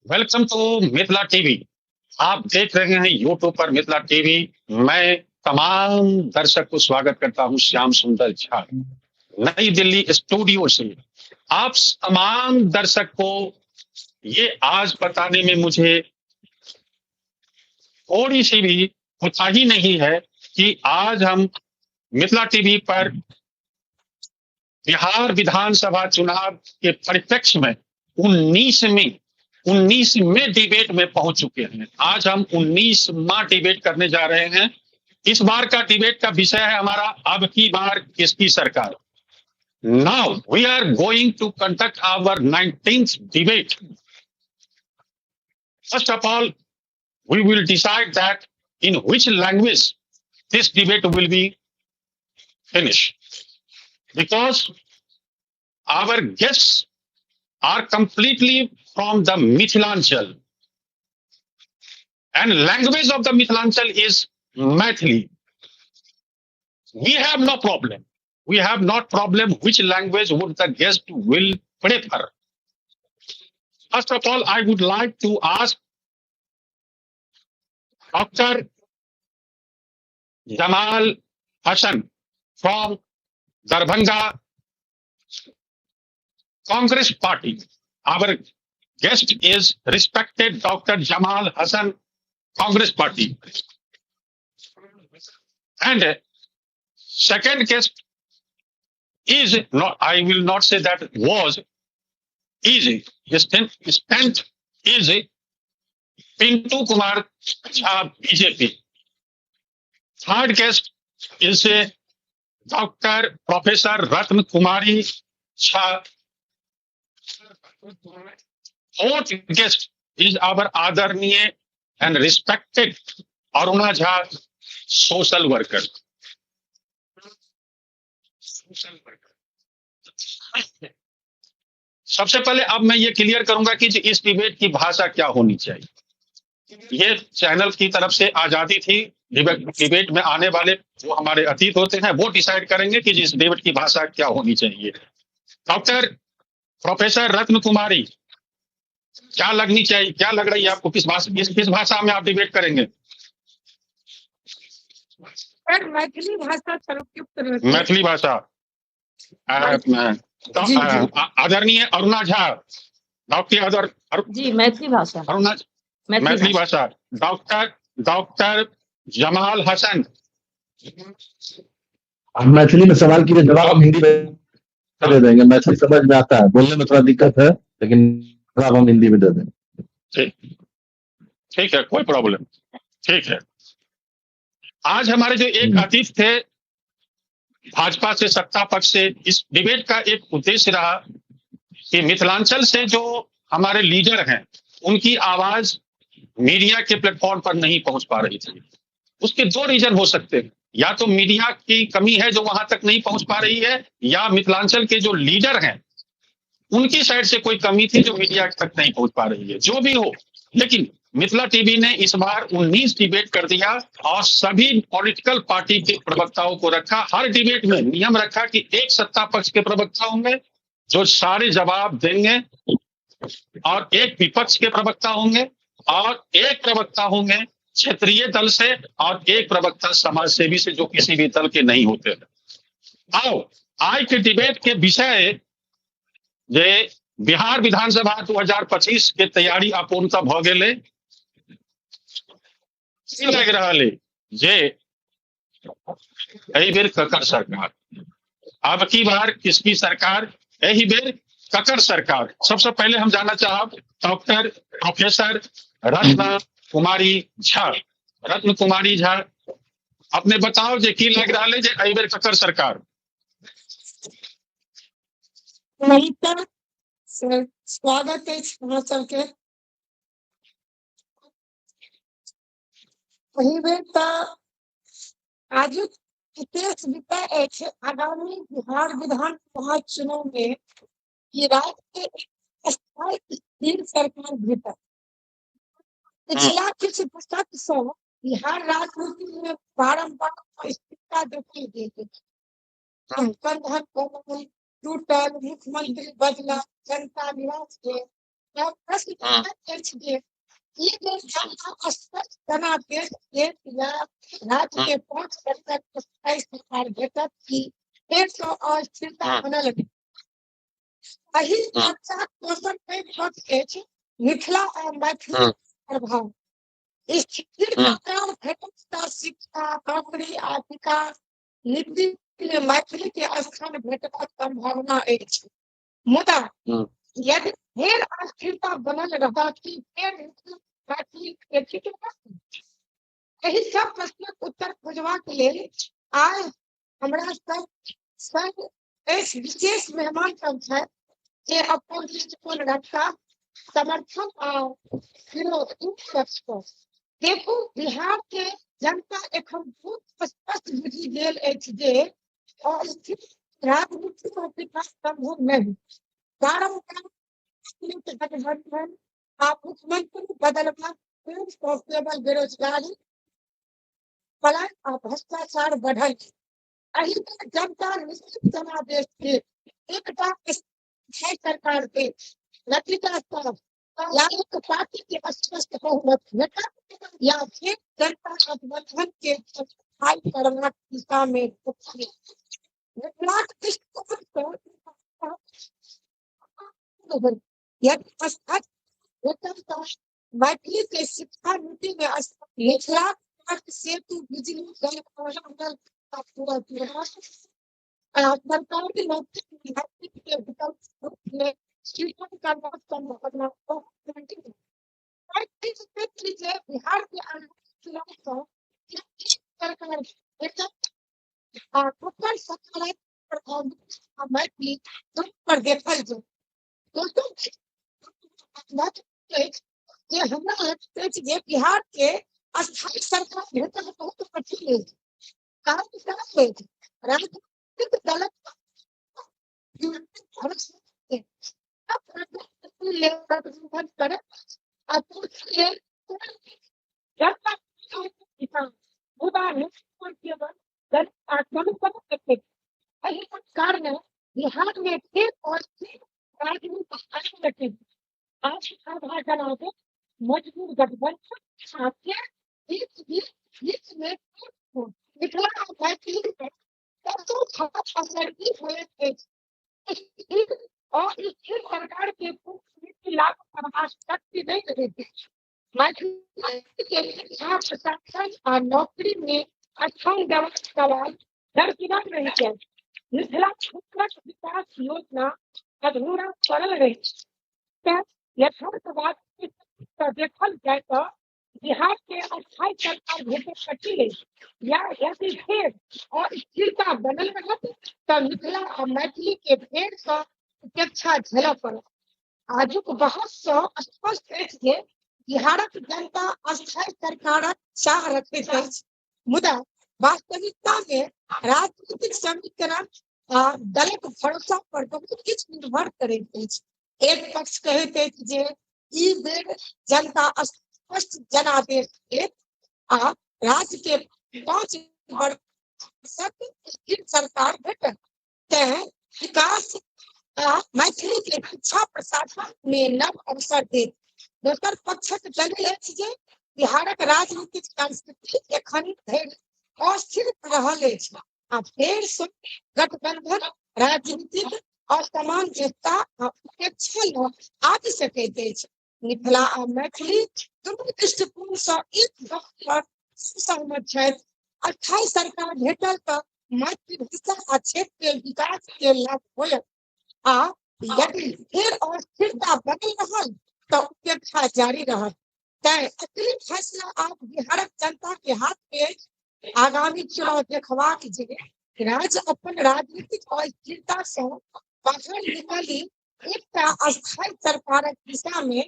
Welcome to Mithila TV. आप देख रहे हैं यूट्यूब पर मिथिला टीवी। मैं तमाम दर्शक को स्वागत करता हूं श्याम सुंदर झा, नई दिल्ली स्टूडियो से। आप तमाम दर्शक को ये आज बताने में मुझे थोड़ी सी भी कोताही नहीं है कि आज हम मिथिला टीवी पर बिहार विधानसभा चुनाव के परिप्रेक्ष्य में 19वें डिबेट में पहुंच चुके हैं। आज हम 19वां डिबेट करने जा रहे हैं। इस बार का डिबेट का विषय है हमारा, अब की बार किसकी सरकार। Now we are going to conduct our 19th debate. First of all we will decide that in which language this debate will be finish, because our guests are completely from the Mithilanchal and language of the Mithilanchal is Maithili. We have no problem. We have not problem which language would the guest will prefer. First of all, I would like to ask Dr. Jamal Hassan from Darbhanga Congress Party. Our guest is respected Dr. Jamal Hassan, Congress Party. And second guest is not, I will not say that was, is, spent is Pintu Kumar Jha, BJP. Third guest is Dr. Professor Ratna Kumari Jha. Fourth guest is our आदरणीय and respected Aruna Jha, social worker. सबसे पहले अब मैं ये clear करूंगा कि इस debate की भाषा क्या होनी चाहिए। ये चैनल की तरफ से आजादी थी, डिबेट में आने वाले जो हमारे अतिथि होते हैं वो डिसाइड करेंगे कि इस डिबेट की भाषा क्या होनी चाहिए। डॉक्टर प्रोफेसर रत्न कुमारी, क्या लगनी चाहिए, क्या लग रही है आपको, किस भाषा में आप डिबेट करेंगे? मैथिली भाषा। मैथिली भाषा। आदरणीय अरुणा झा, डॉक्टर जी मैथिली भाषा, अरुणा मैथिली भाषा। डॉक्टर जमाल हसन, मैथिली में सवाल कीजिए, जवाब हम हिंदी में दे देंगे। मैथिली समझ में आता है, बोलने में थोड़ा दिक्कत है, लेकिन जवाब हम हिंदी में दे देंगे। ठीक है, कोई प्रॉब्लम। ठीक है। आज हमारे जो एक अतिथि थे भाजपा से, सत्ता पक्ष से, इस डिबेट का एक उद्देश्य रहा कि मिथिलांचल से जो हमारे लीडर हैं उनकी आवाज मीडिया के प्लेटफॉर्म पर नहीं पहुंच पा रही थी। उसके दो रीजन हो सकते हैं, या तो मीडिया की कमी है जो वहां तक नहीं पहुंच पा रही है, या मिथिलांचल के जो लीडर हैं उनकी साइड से कोई कमी थी जो मीडिया तक नहीं पहुंच पा रही है। जो भी हो, लेकिन मिथिला टीवी ने इस बार 19 डिबेट कर दिया और सभी पॉलिटिकल पार्टी के प्रवक्ताओं को रखा। हर डिबेट में नियम रखा कि एक सत्ता पक्ष के प्रवक्ता होंगे जो सारे जवाब देंगे, और एक विपक्ष के प्रवक्ता होंगे, और एक प्रवक्ता होंगे क्षेत्रीय दल से, और एक प्रवक्ता समाज सेवी से जो किसी भी दल के नहीं होते हैं। आओ, आज के डिबेट के विषय जे बिहार विधानसभा 2025 के तैयारी अपूर्णता भ गेलै, लग रहा है जे एहि बेर ककर सरकार, अब की बार किसकी सरकार, एहि बेर ककर सरकार। सबसे पहले हम जानना चाहब डॉक्टर प्रोफेसर रत्ना कुमारी झा। रत्न कुमारी झा, अपने बताओ जे की लग रहा है जे एहि बेर ककर सरकार। स्वागत है सबके। एहि बेर तऽ आजुक विशेष विषय अछि आगामी बिहार विधानसभा चुनाव में कि राज्य के एक स्थायी स्थिर सरकार भेटत। पिछला किछु दशक सँ बिहार राजनीति में बारम्बार अस्थिरता देखल गेल। टूटल, मुख्यमंत्री बदलल, जनता निराश भेल। तब प्रश्न अछि जे ई बेर जनता स्पष्ट जनादेश देत या राज्य के 5 वर्षक स्थायी सरकार भेटत कि फेर सँ अस्थिरता बनल रहत। एहि चर्चाक दोसर पैघ पक्ष अछि मिथिला आ मैथिली प्रभाव। स्थिर सरकार भेटत तऽ शिक्षा, नौकरी आ विकास नीति मे मैथिली के स्थान भेटबाक सम्भावना अछि। मुदा यदि फेर अस्थिरता बनल रहत कि फेर मैथिली के चित्र, एहि सब प्रश्नक उत्तर खोजबाक लेल आइ हमरा सब संग अछि विशेष मेहमान सब छथि जे अपन दृष्टिकोण रखता, समर्थन आ विरोध पक्ष पर। देखू, बिहार के जनता एखन बहुत स्पष्ट बुझि गेल अछि जे अस्थिर राजनीति मे विकास संभव नहि। बारम्बार गठबंधन आ मुख्यमंत्री बदलबाक फेर केवल बेरोजगारी, पलायन आ भ्रष्टाचार बढ़ल। एहि पर जनता निश्चित जनादेश देत, एकटा स्थायी सरकार देत। नतीजा साफ, या एक पार्टी के स्पष्ट बहुमत भेटत या फिर जनता गठबंधन के स्थायी करबाक दिशा मे मिथिलाक दृष्टिकोण सँ यदि स्थायी भेटल तऽ मैथिली के शिक्षा नीति मे मिथिलाक सेतु, बिजली, जल पूरा सरकारी नौकरी के विकल्प रूप में स्वीकार करबाक सम्भावना बहुत। बिहार के आगामी चुनाव सँ सरकार भेटत आ ओकर सकारात्मक प्रभाव मिथिला आ मैथिली दुनू पर देखल जाय। दोसर अछि जे हमरा लगैत अछि जे बिहार के स्थायी सरकार भेटब बहुत कठिन अछि। कारण साफ अछि, राजनीतिक दलक गठबंधन करत आ कुर्सी लेल जनता, मुदा केवल दल आ समीकरण। एहि कारणे बिहार मे फेर अस्थिर राजनीति आबि सकैत अछि। आधा जनादेश, मजबूत गठबंधन आ फेर बीच बीच बीच मे मिथिला आ मैथिली पर सबसँ खराब असर ई होइत अछि, स्थिर अस्थिर सरकार के पूर्ण नीति लागू करबाक शक्ति नहि रहैत अछि। मैथिली के शिक्षा, प्रशासन आ नौकरी मे स्थान देबाक सवाल दरकिनार रहि जायत। मिथिला क्षेत्रक विकास योजना अधूरा पड़ल रहि। तें यथार्थवाद देखल जाय तऽ बिहार के अस्थायी सरकार भेटब कठिन अछि, या यदि फेर अस्थिरता बनल रहत तऽ मिथिला आ मैथिली के फेर सँ उपेक्षा झेलऽ पड़त। आजुक बहस सँ स्पष्ट अछि जे बिहारक जनता अस्थायी सरकारक चाह रखैत अछि, मुदा वास्तविकता मे राजनीतिक समीकरण आ दलक भरोसा पर बहुत किछु निर्भर करैत अछि। एक पक्ष कहैत अछि जे ई बेर जनता स्पष्ट जनादेश देत आ राज्य के 5 वर्षक स्थिर सरकार भेटत, तें विकास आ मैथिली के शिक्षा प्रशासन मे नव अवसर देत। दोसर पक्षक दलील अछि जे बिहारक राजनीतिक संस्कृति एखन धरि अस्थिर रहल अछि आ फेर सँ गठबंधन राजनीतिक असमानता आ उपेक्षा लऽ आबि सकैत अछि। मिथिला आ मैथिली दुनू दृष्टिकोण सँ एक गप पर सहमत छथि, अस्थायी सरकार भेटल तऽ मातृभाषा आ क्षेत्र के विकास के लाभ होयत, आ यदि फेर अस्थिरता बनल रहल तऽ उपेक्षा जारी रहत। तें असली फैसला आब बिहारक जनता के हाथ मे अछि। आगामी चुनाव देखबाक जे राज्य अपन राजनीतिक अस्थिरता सँ बाहर निकलि एकटा अस्थायी सरकारक दिशा मे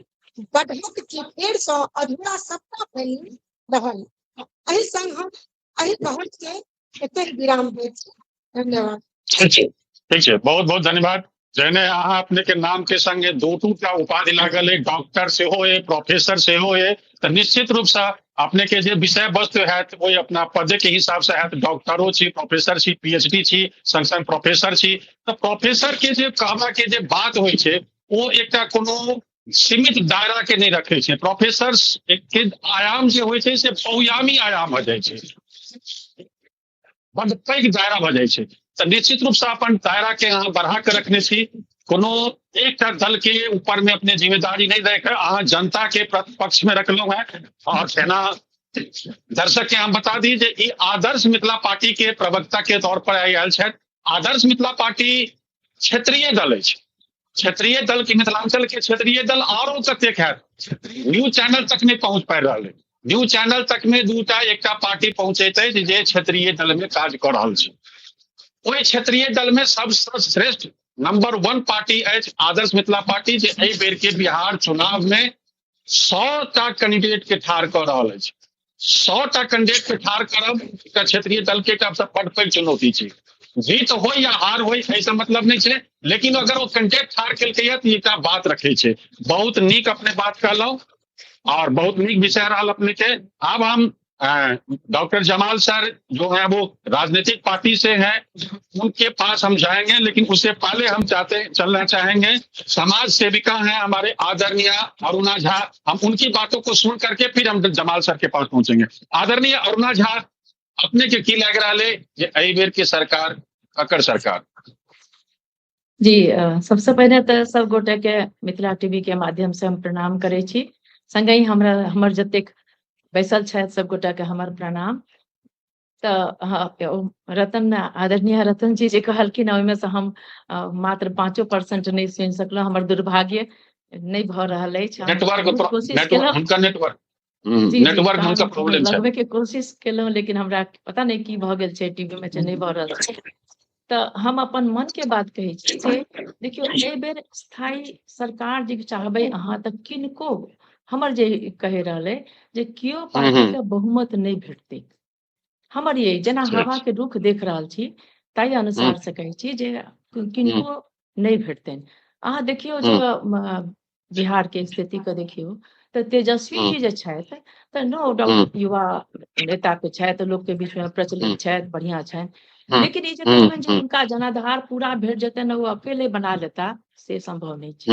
बढ़त कि फेर सँ अधूरा सपना बनि रहल। एहि संग हम एहि बहस के एतहि विराम दैत छी। धन्यवाद। ठीक छै, ठीक छै, बहुत बहुत धन्यवाद। जहने अहाँ अपने के नाम के संगे दू दू टा उपाधि लागल है, डॉक्टर सेहो है, प्रोफेसर सेहो है, तऽ निश्चित रूप से अपने के जे विषय वस्तु हैत ओहि अपना पदे के हिसाब से हैत। डॉक्टरो छी, प्रोफेसर छी, पीएचडी छी, संग संग प्रोफेसर छी, तऽ प्रोफेसर के जे कहबा के जे बात होइ छै ओ एकटा कोनो सीमित दायरा के नहि रखे छै। प्रोफेसर के आयाम जे होइ छै से बहुआयामी आयाम भऽ जाइ छै, बड पैघ दायरा भऽ जाइ छै। तऽ निश्चित रूप से अपन दायरा के अहाँ बढ़ा के रखने छी, कोनो एकटा दल के ऊपर में अपने जिम्मेदारी नहीं दे के अहाँ जनता के पक्ष में रखलहुँ हैं। और सेना दर्शक के हम बता दी जे ई आदर्श मिथिला पार्टी के प्रवक्ता के तौर पर आयल छथि। आदर्श मिथिला पार्टी क्षेत्रीय दल अछि, क्षेत्रीय दल के मिथिलांचल के क्षेत्रीय दल आरो कतेक हैत, न्यूज चैनल तक नहीं पहुंच पाबि रहल है। न्यूज चैनल तक में दूटा एकटा पार्टी पहुंचैत अछि जे क्षेत्रीय दल में काज कऽ रहल छै। ओहि क्षेत्रीय दल में सबसँ श्रेष्ठ नंबर 1 पार्टी अछि आदर्श मिथिला पार्टी, जे एहि बेर के बिहार चुनाव में 100टा कैंडिडेट के ठाढ़ कऽ रहल अछि। 100टा कैंडिडेट के ठाढ़ करब एकटा क्षेत्रीय दल के एकटा बड पैघ चुनौती छै। जीत हो या हार हो एहिसँ मतलब नहि छै, लेकिन अगर ओ कैंडिडेट ठाढ़ केलकै तऽ एकटा बात रखै छै। बहुत नीक अपने बात कहलहुँ और बहुत नीक विषय रहल अपने के। अब हम डॉक्टर जमाल सर जो है वो राजनीतिक पार्टी से हैं, उनके पास हम जाएंगे, लेकिन उससे पहले हम चाहते चलना चाहेंगे समाज सेविका हैं हमारे आदरणीय अरुणा झा, हम उनकी बातों को सुन करके फिर हम जमाल सर के पास पहुंचेंगे। आदरणीय अरुणा झा, अपने के की लग रहा है जे एहि बेर के सरकार ककर सरकार? जी, सबसे पहले तो सब गोटे के मिथिला टीवी के माध्यम से हम प्रणाम करै छी, संगहि हमर जतेक बैसल छथि सब गोटा के हमर प्रणाम। तऽ रतन आदरणीय रतन जी जे कहलखिन ओहिमे से हम मात्र 5% नहि सुनि सकलहुँ, हमर दुर्भाग्य नहि भऽ रहल अछि। नेटवर्क प्रॉब्लम लगबै के कोशिश केलहुँ लेकिन हमरा पता नहि की भऽ गेल छै टीवी में नहि भऽ रहल छै। तऽ हम अपन मन के बात कहै छी जे देखियौ एहि बेर स्थायी सरकार जे चाहबै अहाँ तऽ किनको, हमर जे कहि रहल है जे केओ पार्टी के बहुमत नहि भेटतै। हमर ये जेना हवा के रुख देख रहल छी ताहि अनुसार से कहै छी जे किनको नहि भेटतनि। अहाँ देखियौ जे बिहार के स्थिति के देखियौ तऽ तेजस्वी जी जे छथि तऽ नो डाउट युवा नेता के छथि, लोक के बीच में प्रचलित छथि, बढ़िया छथि, लेकिन ई जे कहबनि जे हुनका जनाधार पूरा भेट जेतनि ओ अकेले बना लेता से संभव नहि छै।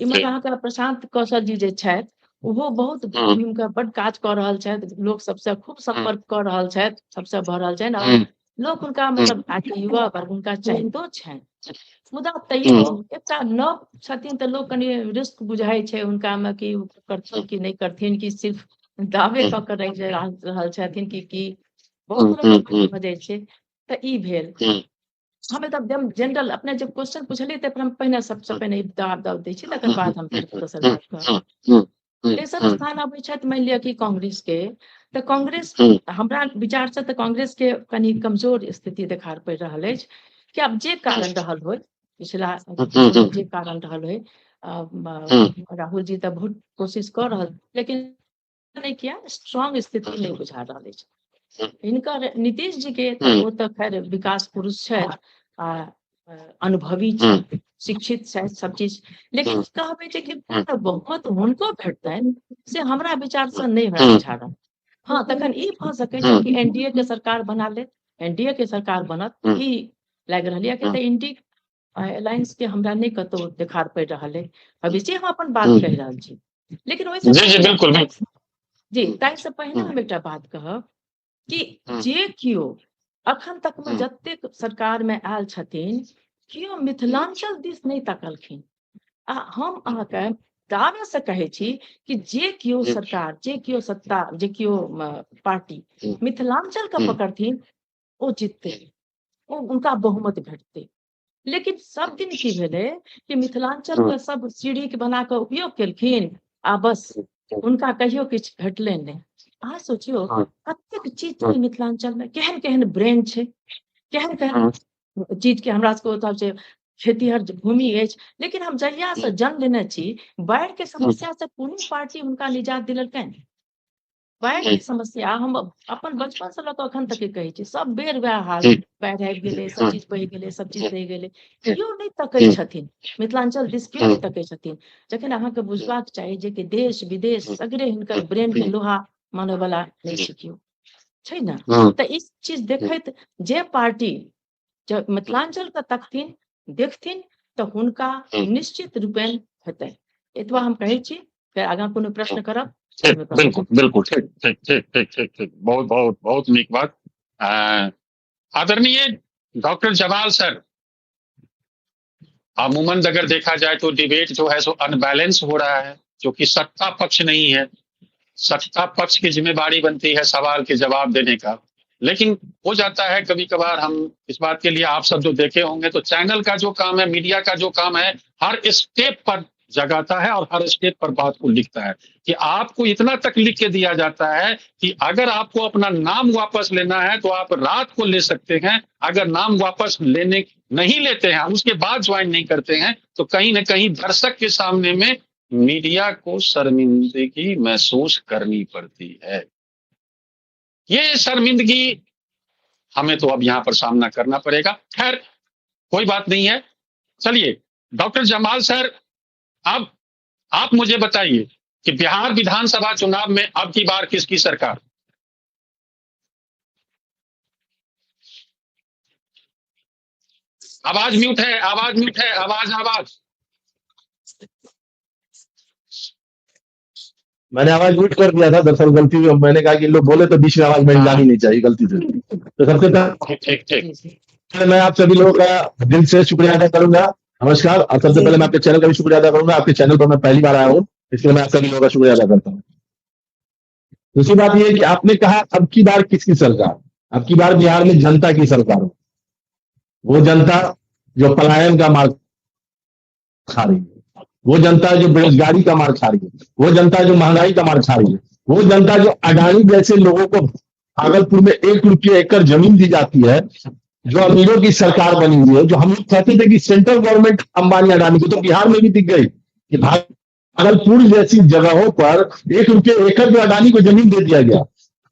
इम्हर अहाँके प्रशांत कौशल जी जे छथि ओहो बहुत घूमि कऽ बड काज कऽ रहल छथि, लोक सबसँ खूब सम्पर्क कऽ रहल छथि, सबसँ भऽ रहल छनि और लोक हुनका मतलब आजके युवा वर्ग हुनका चाहितो छनि, मुदा तैयो एकटा नव छथिन तऽ लोक कनि रिस्क बुझाइ छै हुनकामे कि करथिन कि नहि करथिन, कि सिर्फ दावे कऽ के रहि रहल छथिन कि की, बहुत तरहके भऽ जाइ छै। तऽ ई भेल। हम एकदम जनरल अपने जब क्वेश्चन पूछलियै तऽ हम पहिने सबसँ पहिने जवाब दै छी, तकर बाद हम फेर दोसर बात कहब। तेसर स्थान अबै छथि मानि लिअ कि कांग्रेस के, तऽ कांग्रेस हमरा विचार से तऽ कांग्रेस के कनि कमजोर स्थिति देखार पड़ि रहल अछि कि आब जे कारण रहल होय, पिछला जे कारण रहल होय, राहुल जी तऽ बहुत कोशिश कऽ रहल लेकिन नहि किया स्ट्रांग स्थिति नहि बुझा रहल अछि। हिनकर नीतीश जी के ओ तऽ खैर विकास पुरुष छथि आ अनुभवी छथि, शिक्षित छथि, सब चीज, लेकिन कहबै जे कि बहुमत हुनको भेटतनि से हमरा विचार से नहि हमरा बुझा रहल। हाँ, तखन ई भऽ सकै छै कि एनडीए के सरकार बना लेत, एनडीए के सरकार बनत ई लागि रहल यऽ कि तऽ इंडी अलायंस के हमरा नहि कतहु देखार पड़ि रहल है। भविष्य हम अपन बात कहि रहल छी, लेकिन ओहिसँ बिल्कुल जी ताहिसँ पहिने हम एकटा बात कहब कि जे केओ अखन तक मे जतेक सरकार में आयल छथिन केओ मिथिलांचल दिस नहि तकलखिन। आ हम अहाँके दावे से कहै छी कि जे केओ सरकार, जे केओ सत्ता, जे केओ पार्टी मिथिलांचल के पकड़थिन ओ जीतते, ओ उनका बहुमत भेटतै। लेकिन सब दिन की भेलै कि मिथिलांचल के सब सीढ़ी के बना कऽ उपयोग केलखिन आ बस हुनका कहियो किछु भेटलै नहि। अहाँ सोचियौ कतेक चीज छै मिथिलांचल में, केहन केहन ब्रेन छै, केहन केहन चीज के हमरा सबके ओतऽ छै, खेतीहर भूमि अछि, लेकिन हम जहिया से जन्म लेने छी बाढ़ि के समस्या से कोनो पार्टी हुनका निजात दिलकनि? बाढ़ि के समस्या हम अपन बचपन से लऽ कऽ अखन तक के कहै छी, सब बेर वएह हाल, बाढ़ि आबि गेलै, सब चीज बहि गेलै, सब चीज रहि गेलै, केओ नहि तकै छथिन मिथिलांचल दिस, केओ नहि तकै छथिन। जखन अहाँके बुझबाक चाही जे कि देश विदेश सगरे हिनकर ब्रेन के लोहा मानय वाला नहि छै केओ, छै ने? तऽ ई चीज देखैत जे पार्टी जब मिथिलांचल के तकथिन देखथिन तऽ हुनका निश्चित रूपेण हेतै। एतबा हम कहै छी, फेर आगाँ कोनो प्रश्न करब। बिल्कुल बिल्कुल, ठीक ठीक ठीक ठीक ठीक ठीक, बहुत बहुत बहुत नीक बात। आदरणीय डॉक्टर जमाल सर, अमूमन अगर देखा जाए तो डिबेट जो है सो अनबैलेंस हो रहा है, जो कि सत्ता पक्ष नहीं है। सत्ता पक्ष की जिम्मेदारी बनती है सवाल के जवाब देने का, लेकिन हो जाता है कभी कभार। हम इस बात के लिए आप सब जो देखे होंगे तो चैनल का जो काम है, मीडिया का जो काम है, हर स्टेप पर जगाता है और हर स्टेप पर बात को लिखता है कि आपको इतना तक लिख के दिया जाता है कि अगर आपको अपना नाम वापस लेना है तो आप रात को ले सकते हैं, अगर नाम वापस लेने नहीं लेते हैं, उसके बाद ज्वाइन नहीं करते हैं, तो कहीं ना कहीं दर्शक के सामने में मीडिया को शर्मिंदगी महसूस करनी पड़ती है। ये शर्मिंदगी हमें तो अब यहाँ पर सामना करना पड़ेगा। खैर कोई बात नहीं है। चलिए डॉक्टर जमाल सर, अब आप मुझे बताइए कि बिहार विधानसभा चुनाव में अब की बार किसकी सरकार? आवाज म्यूट है, आवाज म्यूट है, आवाज आवाज। मैंने आवाज म्यूट कर दिया था, दरअसल गलती हुई। मैंने कहा कि लोग बोले तो बीच में आवाज मेरी जानी नहीं चाहिए गलती से। तो सबसे पहले मैं आप सभी लोगों का दिल से शुक्रिया अदा करूंगा। नमस्कार। और सबसे पहले मैं आपके चैनल का भी शुक्रिया अदा करूंगा। आपके चैनल पर मैं पहली बार आया हूँ, इसलिए मैं आप सभी लोगों का शुक्रिया अदा करता हूँ। दूसरी बात यह कि आपने कहा अब की बार किसकी सरकार? अब की बार बिहार में जनता की सरकार हो। वो जनता जो पलायन का मार खा रही है, वो जनता जो बेरोजगारी का मार खा रही है, वो जनता जो महंगाई का मार खा रही है, वो जनता जो अडानी जैसे लोगों को भागलपुर में 1 रुपये एकड़ जमीन दी जाती है, जो अमीरों की सरकार बनी हुई है, जो हम लोग कहते थे कि सेंट्रल गवर्नमेंट अंबानी अडानी को, तो बिहार में भी दिख गई कि भागलपुर जैसी जगहों पर 1 रुपये एकड़ जो अडानी को जमीन दे दिया गया।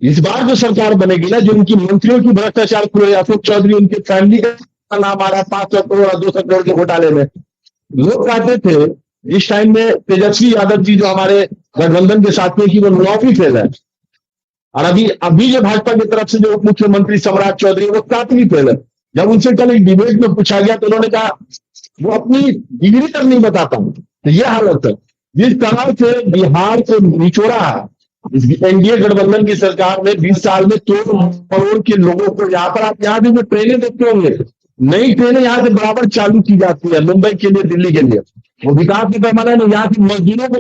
इस बार जो सरकार बनेगी ना, जो उनकी मंत्रियों की भ्रष्टाचार खुले, अशोक चौधरी उनके फैमिली का नाम आ रहा है 500 करोड़ और 200 करोड़ के घोटाले में। लोग कहते थे इस टाइम में तेजस्वी यादव जी जो हमारे गठबंधन के साथ में कि वो 9वीं फेल है, और अभी अभी जो भाजपा की तरफ से जो उप मुख्यमंत्री सम्राट चौधरी वो 7वीं फेल है। जब उनसे कल एक डिबेट में पूछा गया तो उन्होंने कहा वो अपनी डिग्री तक नहीं बताता हूं। तो ये हालत है जिस तरह से बिहार को निचोड़ा है एनडीए गठबंधन की सरकार ने 20 साल में 2 करोड़ के लोगों को। यहाँ पर आप यहाँ भी जो ट्रेनें देखते होंगे, नई ट्रेनें यहाँ से बराबर चालू की जाती है मुंबई के लिए, दिल्ली के लिए। वो विकास के पैमाने में यहाँ की मजदूरों को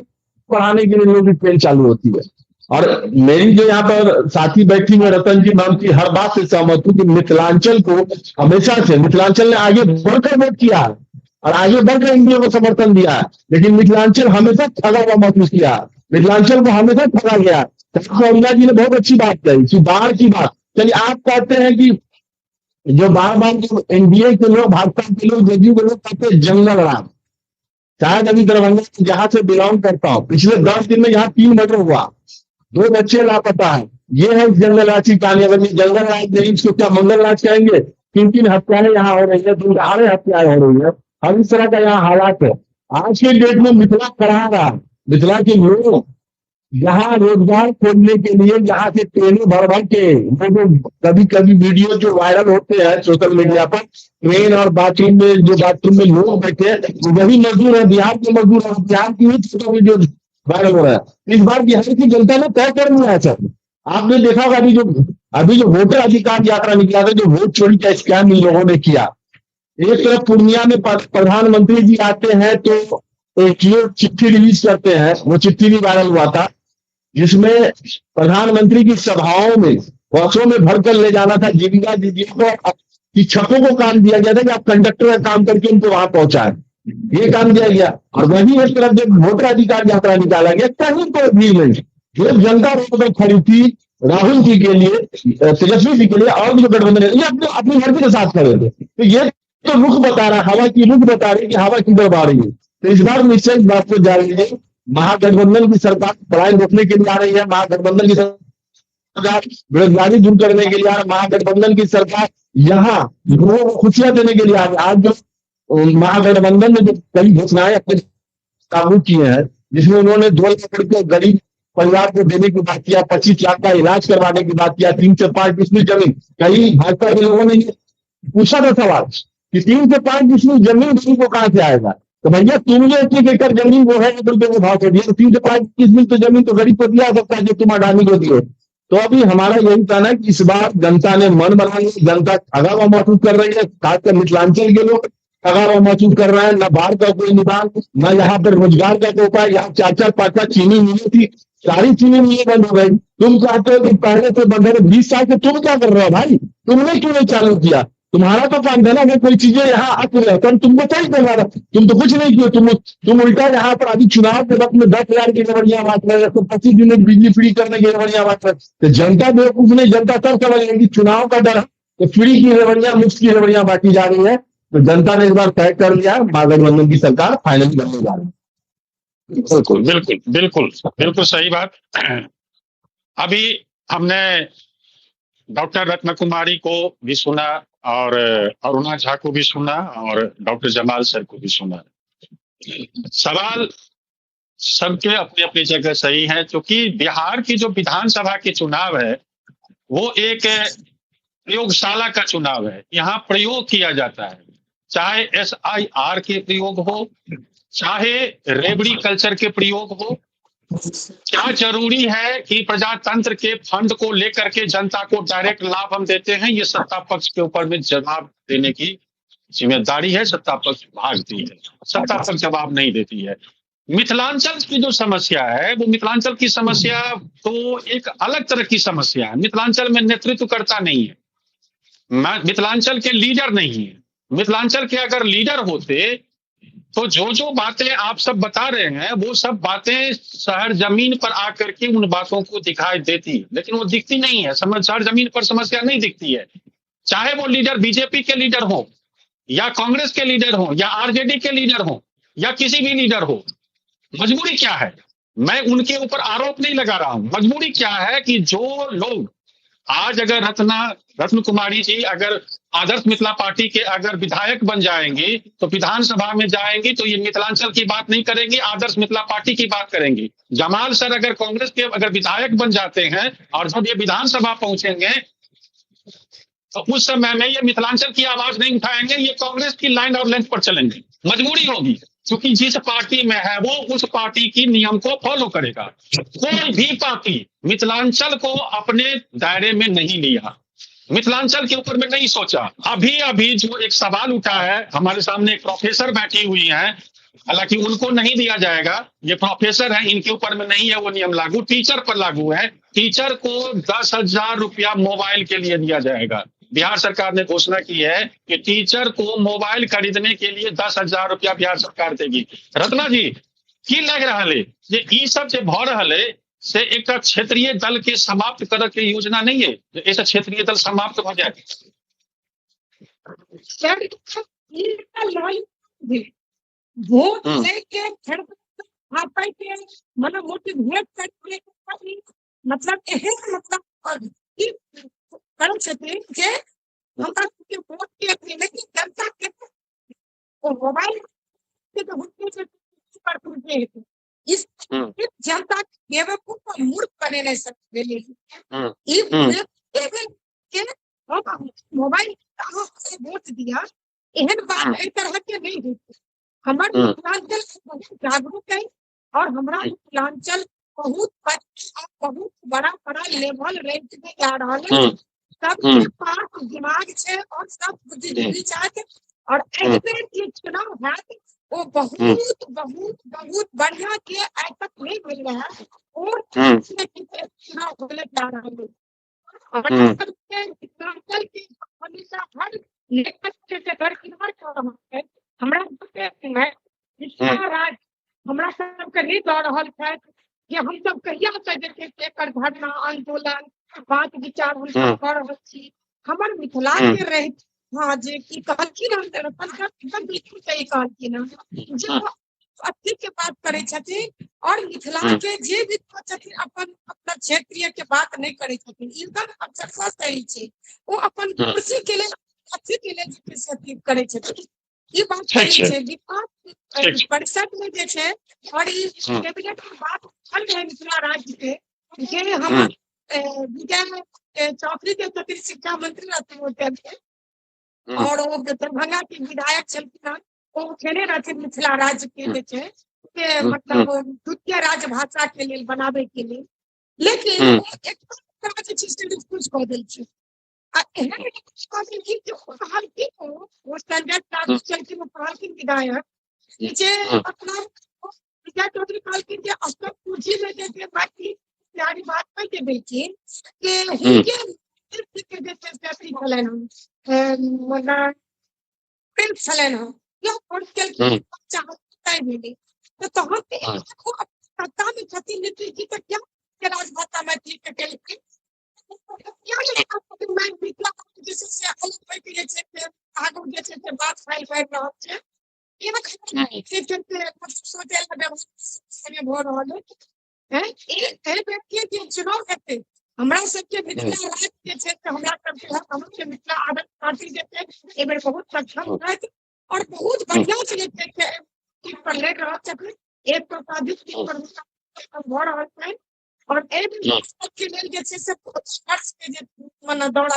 पढ़ाने के लिए भी ट्रेन चालू होती है। और मेरी जो यहाँ पर साथी बैठी हुई रतन जी, मैं उनकी हर बात से सहमत हूँ कि मिथिलांचल को हमेशा से, मिथिलांचल ने आगे बढ़कर वोट किया है और आगे बढ़कर एनडीए को समर्थन दिया है, लेकिन मिथिलांचल हमेशा ठगा हुआ महसूस किया, मिथिलांचल को हमेशा ठगा गया। तो अरुणा जी ने बहुत अच्छी बात कही कि बाढ़ की बात। चलिए आप कहते हैं कि जो बार बार जो एनडीए के लोग, भाजपा के लोग, जदयू के लोग कहते हैं जंगल राज, शायद अभी दरभंगा जहां से बिलोंग करता हूँ, पिछले 10 दिन में यहाँ 3 मर्डर हुआ, 2 बच्चे लापता है। ये है जंगल राज की कहानी। अगर ये जंगल राज नहीं, इसको क्या मंगल राज कहेंगे? 3-3 हत्याएं यहाँ हो रही है, 2 हत्याएं हो रही है, हर इस तरह का यहाँ हालात है। आज के डेट में मिथिला करा रहा, मिथिला के लोग यहाँ रोजगार खोलने के लिए यहाँ से ट्रेनें भर भर के, कभी कभी वीडियो जो वायरल होते हैं सोशल मीडिया पर, ट्रेन और बाथरूम में, जो बाथरूम में लोग बैठे हैं वही मजदूर है, बिहार के मजदूर है, बिहार की ही वीडियो वायरल हो रहा है। इस बार बिहार की जनता ने तय कर लिया है सर। आपने देखा होगा अभी जो वोटर अधिकार यात्रा निकला था, जो वोट चोरी का स्कैम इन लोगों ने किया। एक तरफ पूर्णिया में प्रधानमंत्री जी आते हैं तो एक चिट्ठी रिलीज करते हैं, वो चिट्ठी भी वायरल हुआ था, जिसमें प्रधानमंत्री की सभाओं में बसों में भरकर ले जाना था जीविका दीदियों को, शिक्षकों को काम दिया गया था कि आप कंडक्टर का काम करके उनको वहां पहुंचाएं, ये काम दिया गया। और वही एक तरफ जब वोटर अधिकार यात्रा निकाला गया, कहीं कोई भीड़ नहीं, जो जनता रोड पर खड़ी थी राहुल जी के लिए, तेजस्वी जी के लिए और भी जो गठबंधन, ये अपने अपनी मर्जी के साथ खड़े थे। तो ये तो रुख बता रहा है, हवा की रुख बता रही है कि हवा किधर बढ़ रही है। तो इस बार निश्चय इस बात को जा रही है, महागठबंधन की सरकार पलायन रोकने के लिए आ रही है, महागठबंधन की बेरोजगारी दूर करने के लिए, महागठबंधन की सरकार यहाँ लोगों को खुशियां देने के लिए। आज जो महागठबंधन ने जो कई घोषणाएं अपने लागू किए हैं, जिसमें उन्होंने 2 लाख रुपये गरीब परिवार को देने की बात किया, 25 लाख का इलाज करवाने की बात किया, 3 से 5 डिसमिल जमीन, कई भाजपा के लोगों ने ये पूछा था सवाल कि 3 से 5 डिसमिल जमीन गरीब को कहाँ से आएगा? तो भैया तुमने 1 एकड़ जमीन वो है रुपये के भाव से दिया, 3 से 5 डिसमिल तो जमीन तो गरीब को दिया सकता है जो तुम अडानी को दिए। तो अभी हमारा यही कहना है कि इस बार जनता ने मन बना लिया, जनता ठगा हुआ महसूस कर रही है, खासकर मिथिलांचल के लोग ठगा हुआ महसूस कर रहे हैं। न बाढ़ का कोई निदान, न यहाँ पर रोजगार का कोई उपाय। यहाँ 4-4 5-5 चीनी मिली थी, सारी चीनी मिलें बंद हो गई। तुम चाहते हो कि पहले से बंद है, 20 साल से तुम क्या कर रहे हो भाई? तुमने क्यों नहीं चालू किया? तुम्हारा तो काम था ना कि कोई चीजें यहाँ आती रहे, तुमको सही करवा रहा, तुम तो कुछ नहीं किए। तुम उल्टा यहाँ पर अभी चुनाव के वक्त में 10,000 की बढ़िया बात रहे, तो 25 यूनिट बिजली फ्री करने की बढ़िया बात रहे। तो जनता बेवकूफ नहीं, जनता सब समझ गई कि चुनाव का डर तो फ्री की रेवड़ियां, मुफ्त की रेवड़ियां बांटी जा रही है। तो जनता ने इस बार तय कर लिया, महागठबंधन की सरकार फाइनली बनने जा रही है। बिल्कुल बिल्कुल बिल्कुल बिल्कुल सही बात। अभी हमने डॉक्टर रत्न कुमारी को भी सुना और अरुणा झा को भी सुना और डॉक्टर जमाल सर को भी सुना। सवाल सबके अपनी अपनी जगह सही है, क्योंकि बिहार की जो विधानसभा के चुनाव है वो एक प्रयोगशाला का चुनाव है। यहाँ प्रयोग किया जाता है, चाहे SIR के प्रयोग हो, चाहे रेवड़ी कल्चर के प्रयोग हो। क्या जरूरी है कि प्रजातंत्र के फंड को लेकर के जनता को डायरेक्ट लाभ हम देते हैं? ये सत्ता पक्ष के ऊपर में जवाब देने की जिम्मेदारी है। सत्ता पक्ष भागती है, सत्ता पक्ष जवाब नहीं देती है। मिथिलांचल की जो समस्या है वो मिथिलांचल की समस्या तो एक अलग तरह की समस्या है। मिथिलांचल में नेतृत्वकर्ता नहीं है, मिथिलांचल के लीडर नहीं है। मिथिलांचल के अगर लीडर होते तो जो जो बातें आप सब बता रहे हैं वो सब बातें शहर जमीन पर आकर के उन बातों को दिखाई देती, लेकिन वो दिखती नहीं है। शहर जमीन पर समस्या नहीं दिखती है, चाहे वो लीडर बीजेपी के लीडर हो या कांग्रेस के लीडर हो या आरजेडी के लीडर हो या किसी भी लीडर हो। मजबूरी क्या है? मैं उनके ऊपर आरोप नहीं लगा रहा हूं। मजबूरी क्या है कि जो लोग आज अगर रत्न कुमारी जी अगर आदर्श मिथिला पार्टी के अगर विधायक बन जाएंगी तो विधानसभा में जाएंगी तो ये मिथिलांचल की बात नहीं करेंगी, आदर्श मिथिला पार्टी की बात करेंगी। जमाल सर अगर कांग्रेस के अगर विधायक बन जाते हैं और जब ये विधानसभा पहुंचेंगे तो उस समय में ये मिथिलांचल की आवाज नहीं उठाएंगे, ये कांग्रेस की लाइन और लेंथ पर चलेंगे। मजबूरी होगी, क्योंकि जिस पार्टी में है वो उस पार्टी की नियम को फॉलो करेगा। कोई भी पार्टी मिथिलांचल को अपने दायरे में नहीं लिया, मिथिलांचल के ऊपर में नहीं सोचा। अभी अभी जो एक सवाल उठा है, हमारे सामने एक प्रोफेसर बैठी हुई हैं, हालांकि उनको नहीं दिया जाएगा, ये प्रोफेसर हैं, इनके ऊपर में नहीं है वो नियम लागू, टीचर पर लागू है। टीचर को 10,000 रुपया मोबाइल के लिए दिया जाएगा। बिहार सरकार ने घोषणा की है कि टीचर को मोबाइल खरीदने के लिए 10,000 रुपया बिहार सरकार देगी। रत्ना जी, की लग रहा है जे ई सब जे भ रहल है से एक क्षेत्रीय दल के समाप्त करे के योजना नहीं है, ऐसा क्षेत्रीय दल समाप्त हो जाए? सर, वोट लेके मतलब मोटिवेट करके मतलब एहन मतलब करै छथिन जे हमरा सबके वोट के अथी, लेकिन जनता के मोबाइल के तो इस जनता बेवकूफ और मूर्ख बनेने सब भेलै। ई के मोबाइल वोट दिया, एहन बात एहि तरह के नहीं होइ। हमर मिथिलांचल बहुत जागरूक है और हमरा मिथिलांचल बहुत बहुत बड़ा बड़ा लेवल रेंज में जा रहा है। सबके पास दिमाग है और सब बुद्धिजीवी छथि और एहि बेर जे चुनाव हैत ओ बहुत बहुत बहुत बढ़िया के आइ तक नहीं भेल रहे और चुनाव होने जा रहा है। हमरा सबके मिथिलांचल के हमेशा हर नेता के दरकिनार कऽ रहल छै। हमरा सबके मिथिला राज्य हमरा सबके नहि दऽ रहल छथि जे हम सब कहिया से जे छै से एकर धरना आंदोलन बात विचार हम सब कऽ रहल छी। हमर मिथिला के रहि हाँ जे की कहलखिन हन एकदम बिल्कुल सही कहलखिन हन जे अथी के बात करै छथिन और मिथिला के जे भी छथिन अपन अपना क्षेत्रीय के बात नहि करै छथिन। एकदम अक्षरशः सही छै, ओ अपन कुर्सी के लेल अथी के लेल जे छै अथी करै छथिन। ई बात सही छै। विकास परिषद में जे छै और ई कैबिनेट में बात उठल रहै मिथिला राज्य के, जे हमर विजय चौधरी जे छथिन शिक्षा मंत्री रहथिन ओहि टाइम के, और ओ दरभंगा के विधायक छलखिन हन, ओ उठेने रहथिन मिथिला राज्य के जे छै से मतलब द्वितीय राजभाषा के लेल बनाबे के लेल, लेकिन ओ एकटा जे छै से रिफ्यूज कऽ देलखिन। आ एहन रिफ्यूज कऽ देलखिन कि ओ कहलखिन, ओ संजय ठाकुर छलखिन, ओ कहलखिन विधायक जे अपना विजय चौधरी कहलखिन जे अष्टम सूची में जे छै मैथिली प्यारी बात कहि देलखिन कि हुनके जे छै से अथी छलनि हन, मतलब छलनि हन, भेलै तऽ तहन सत्ता मे छथिन नीतीश जी, तऽ क्या राजभाषा मैथिली के केलखिन? जे छै से अलग होइके जे छै से आगू जे छै से बात फैल बढ़ि रहल छै। सोचै भऽ रहल अछि एहि बेर के जे चुनाव हेतै हमरा सबके मिथिला राज्य जे छै से हमरा सबके हमर मिथिला आदर्श पार्टी जे छै एहि बेर बहुत सक्षम छथि और बहुत बढ़िया से जे छै से पर लड़ि रहल छथिन। 100 से अधिक सीट पर हुनका भऽ रहल छनि और एहि बेर सबके लेल जे छै से बहुत वर्ष के जे मने दौड़ा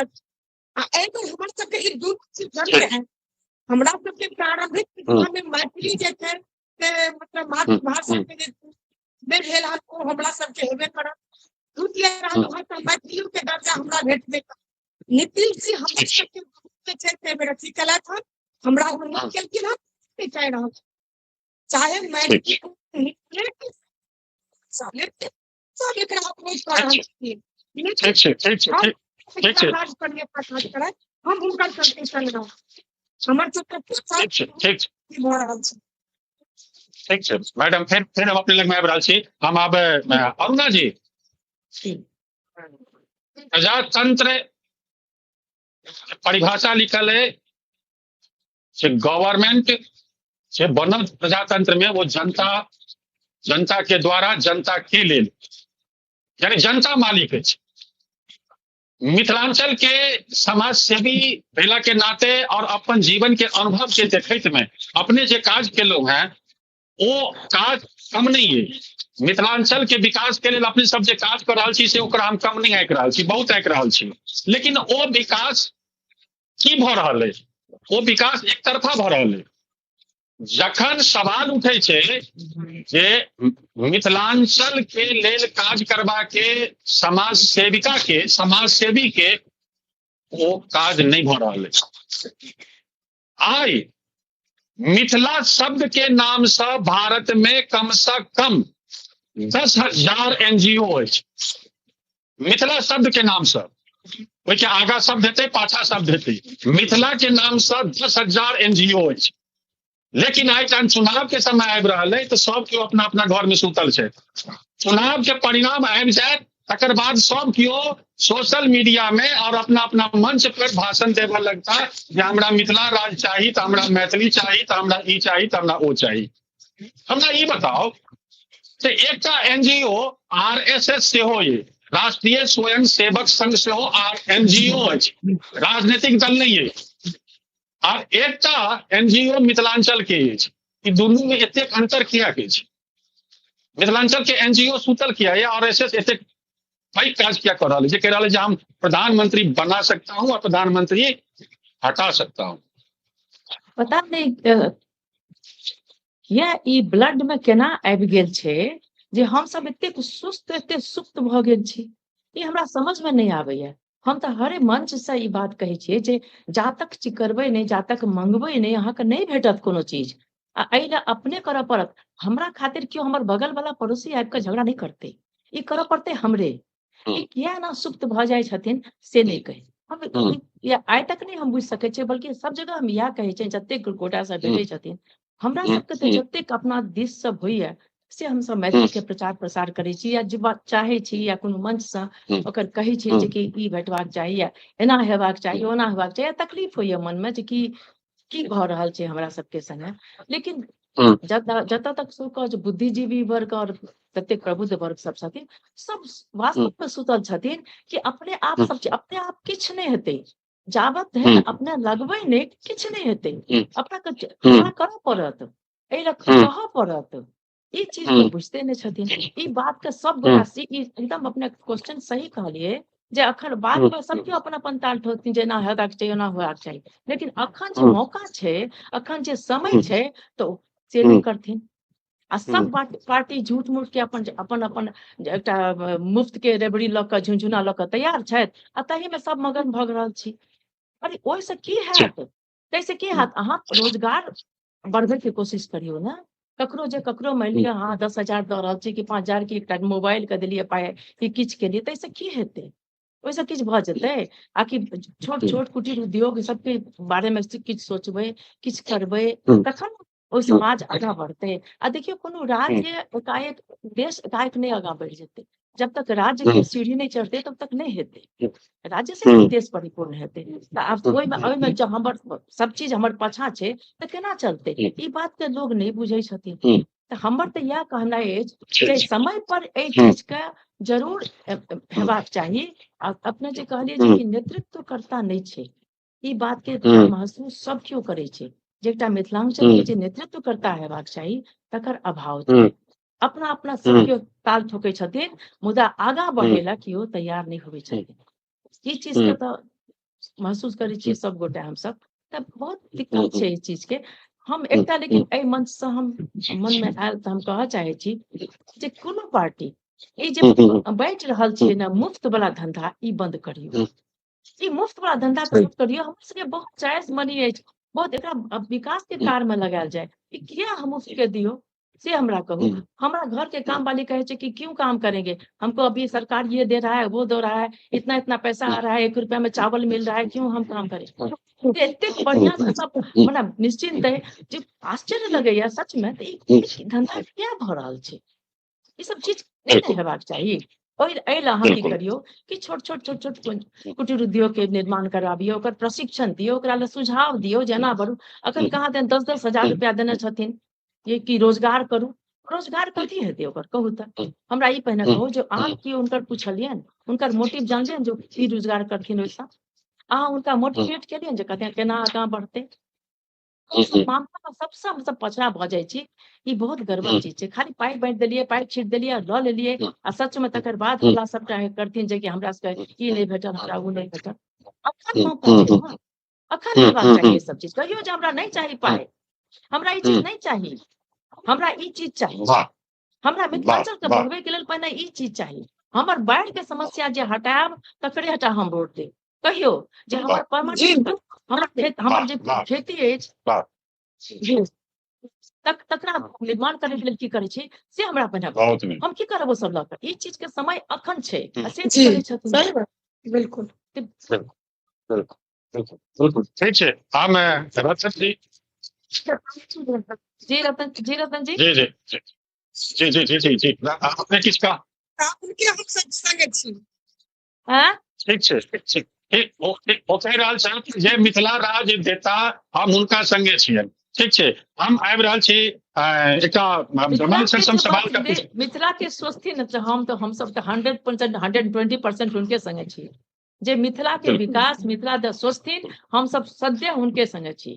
आ एहि बेर हमर सबके ई दुनू चीज जरूर है। हमरा सबके प्रारंभिक शिक्षा में मैथिली जे छै से मतलब मातृभाषा के जे नहि भेल हन ओ हमरा सबके हेबे करत। द्वितीय राजभाषा मैथिलियो के दर्जा हमरा भेटबे करत। नीतीश जी हमरा सबके जे छै से एहि बेर अथी केलथि हन, हमरा ओ नहि केलखिन हन, नहि चाहि रहल चाहे मैथिली सब एकरा अप्रोच कऽ रहल छथिन। ठीक छै, ठीक छै, ठीक छै, राज पर काज करत, हम हुनकर सबके संग रहब। हमर सबके ठीक छै, ठीक छै, भऽ रहल छै। ठीक छै मैडम, फेर हम अपने लगमे आबि रहल छी। हम आब अरुणा जी, प्रजातंत्र परिभाषा लिखल है से गवर्नमेंट से बनल प्रजातंत्र में वो जनता, जनता के द्वारा जनता के लेल, यानी जनता मालिक अछि। मिथिलांचल के समाज सेवी भेला के नाते और अपन जीवन के अनुभव के देखैत में अपने जे काज केलहुँ हैं वो काज कम नहीं है। मिथिलांचल के विकास के लेल अपने सब जे काज कर रहल छी से ओकरा हम कम नहीं आँकि रहल छी, बहुत आँकि रहल छी, लेकिन ओ विकास की भऽ रहल है? ओ विकास एक तरफा भऽ रहल है। जखन सवाल उठे छै जे मिथिलांचल के लेल काज करबा के समाज सेविका के, समाज सेवी के, ओ काज नहीं भऽ रहल है। आइ मिथिला शब्द के नाम से भारत में कम से कम 10,000 NGO अछि मिथिला शब्द के नाम से। ओहिके आगा शब्द हेतै, पाछा शब्द हेतै, मिथिला के नाम से 10,000 NGO अछि। लेकिन आइ जहन चुनाव के समय आबि रहल है तऽ सब केओ अपना अपना घर में सुतल छै। चुनाव के परिणाम आबि जायत तकर बाद सब केओ सोशल मीडिया में और अपना अपना मंच पर भाषण देबऽ लगता जे हमरा मिथिला राज्य चाही, तऽ हमरा मैथिली चाही, तऽ हमरा ई चाही, तऽ हमरा ओ चाही। हमरा ई बताउ जे एकटा NGO RSS सेहो ये, राष्ट्रीय स्वयं सेवक संघ सेहो NGO अछि, राजनीतिक दल नहीं है, आर एकटा NGO Mithilanchal के अछि। ई दुनू में एतेक अंतर किया के अछि? मिथिलांचल के NGO सुतल किया है? RSS एतेक पैघ काज किया कर रहल है जे कह रहल है जे हम प्रधानमंत्री बना सकता हूं और प्रधानमंत्री हटा सकता हूं? पता नहीं किया ई ब्लड में केना आबि गेल छै जे हम सब एतेक सुस्त एतेक सुप्त भऽ गेल छी, ई हमरा समझ में नहीं आबैया। हम तऽ हरे मंच से ई बात कहै छियै जे जातक चिकरबै नहि, जातक मंगबै नहि, अहाँके नहि भेटत कोनो चीज, आ एहि लए अपने करऽ पड़त। हमरा खातिर केओ हमर बगल वाला पड़ोसी आबि कऽ झगड़ा नहि करतै, ई करऽ पड़तै हमरे। ई किया एना सुप्त भऽ जाइ छथिन से नहि कहि हम आइ तक नहि हम बुझि सकै छियै, बल्कि सब जगह हम इएह कहै छियै जतेक गोटा सब भेटै छथिन हमरा सबके तऽ जतेक अपना दिस सब होइया से हमसब मैथिली के प्रचार प्रसार करै छी या जे बात चाहै छी या कोनो मंच सँ ओकर कहै छी जे कि ई भेटबाक चाही या एना हेबाक चाही ओना हेबाक चाही, या तकलीफ होइया मनमे जे कि की भऽ रहल छै हमरा सबके संगे। लेकिन जतऽ तक कहू जे बुद्धिजीवी वर्ग और ततेक प्रबुद्ध वर्ग सब छथिन, सब वास्तव में सुतल छथिन कि अपने आप सब चीज, अपने आप किछु नहि हेतै जाबत धरि अपने लगबै नहि, किछु नहि हेतै। अपना करऽ पड़त, एहि लए कहऽ पड़त। ई चीज के बुझते नहि छथिन। ई बात के सब गोटा एकदम अपने क्वेश्चन सही कहलियै जे अखन बाद में सब केओ अपन अपन ताल ठोकथिन जे एना हेबाक चाही, ओना होबाक चाही, लेकिन अखन जे मौका छै, अखन जे समय छै, तऽ से नहि करथिन। आ सब पार्टी झूठ मूठ के अपन अपन अपन एकटा मुफ्त के रेबड़ी लऽ कऽ, झुनझुना लऽ कऽ तैयार छथि, आ ताहि में सब मगन भऽ रहल छी। अरे ओहिसँ की हैत, ताहिसँ की हैत? अहाँ रोजगार बढ़बै के कोशिश करियौ ने। ककरो जे ककरो मानि लिअ अहाँ 10,000 दऽ रहल छी कि 5,000 की एकटा मोबाइल के देलियै पाइ कि किछु केलियै, ताहिसँ की हेतै? ओहिसँ किछु भऽ जेतै? आ कि छोट छोट कुटीर उद्योग सबके बारे मे किछु सोचबै, किछु करबै, तखन ओहि समाज आगाँ बढ़तै। आ देखियौ, कोनो राज्य एकाएक, देश एकाएक नहि आगाँ बढ़ि जेतै। जब तक राज्य के सीढ़ी नहि चढ़तै तब तक नहि हेतै। राज्य से देश परिपूर्ण हेतै। तऽ आब ओहिमे जब हमर सब चीज हमर पाछा छै तऽ केना चलतै? ई बात के लोग नहि बुझै छथिन। तऽ हमर तऽ इएह कहनाइ अछि जे समय पर एहि चीज के जरूर हेबाक चाही। आ अपने जे कहलियै जे कि नेतृत्वकर्ता नहि छै, ई बात के महसूस सब केओ करै छै जे एकटा मिथिलांचल के जे नेतृत्वकर्ता हेबाक चाही तकर अभाव छै। अपना अपना सब केओ ताल ठोकै छथिन, मुदा आगाँ बढ़े ला केओ तैयार नहि होबै छथिन। ई चीज के तऽ महसूस करै छियै सब गोटा हमसब, तऽ बहुत दिक्कत छै एहि चीज के। हम एकटा लेकिन एहि मंच से हम मन में आयल तऽ हम कहऽ चाहै छी जे कोनो पार्टी ई जे बाँटि रहल छै ने मुफ्त वाला धंधा, ई बंद करियौ। ई मुफ्त वाला धंधा बंद करियौ। हमर सबके बहुत जायज मनी अछि, बहुत एकरा विकास के कार्य में लगायल जाय। ई किया हम मुफ्त के दियौ से हमरा कहू। हमरा घर के काम वाली कहे छै कि क्यों काम करेंगे, हमको अभी सरकार ये दे रहा है, वो दे रहा है, इतना इतना पैसा आ रहा है, 1 रुपया में चावल मिल रहा है, क्यों हम काम करें? एतेक बढ़िया से सब मने निश्चिंत है जे आश्चर्य लगैया सच में। तऽ ई धंधा किया भऽ रहल छै? ई सब चीज नहि हेबाक चाही। एहि लए अहाँ की करियौ कि छोट छोट छोट छोट कुटीर उद्योग के निर्माण कराबियौ, ओकर प्रशिक्षण दियौ, ओकरा लए सुझाव दियौ जेना बढ़ू। अखन कहाँ देन 10-10 हजार रुपया देने छथिन ये कि रोजगार करू। रोजगार कथी हेतै ओकर कहू तऽ? हमरा ई पहिने कहू जे अहाँ की हुनकर पुछलियनि, हुनकर मोटिव जानलियनि जे की रोजगार करथिन ओहिसँ? अहाँ हुनका मोटिवेट केलियनि जे कते केना आगाँ बढ़तै? मामला सबसँ हमसब पछड़ा भऽ जाइ छी। ई बहुत गड़बड़ चीज छै। खाली पाइ बाँटि देलियै, पाइ छीट देलियै, लऽ लेलियै, आ सच में तकर बाद हमरा सबटा करथिन जे कि हमरा सबके ई नहि भेटल, हमरा ओ नहि भेटल। अखन मौका छै ने, अखन हेबाक चाही ई सब चीज। कहियौ जे हमरा नहि चाही पाइ, हमरा ई चीज नहि चाही, हमरा ई चीज चाही, हमरा मिथिलांचल के बढ़बै के लेल पहिने ई चीज चाही, हमर बाढ़ि के समस्या जे हटायब तकरे हटा हम वोट देब। कहियौ जे हमर परमानेंट हमर जे खेती अछि तकरा निर्माण करे के लेल की करै छी से हमरा पहिने, हम की करब ओ सब लऽ कऽ? ई चीज के समय अखन छै, से करै छथिन। बिल्कुल बिल्कुल बिल्कुल ठीक छै। हम रतन जी जी रतन जी रतन जी जी जी जी जी जी जी जी अपने किछु कहा उनके हम सब संगे छी। ठीक छै, ठीक ठीक। ओ कहि रहल छथि जे मिथिला राज्य देता हम हुनका संगे छियनि। ठीक छै, हम आबि रहल छी एकटा सवाल। मिथिला के सोचथिन तऽ हम तऽ हमसब तऽ 100% 120% हुनके संगे छी। जे मिथिला के विकास, मिथिला के सोचथिन, हमसब सद्य हुनके संगे छी।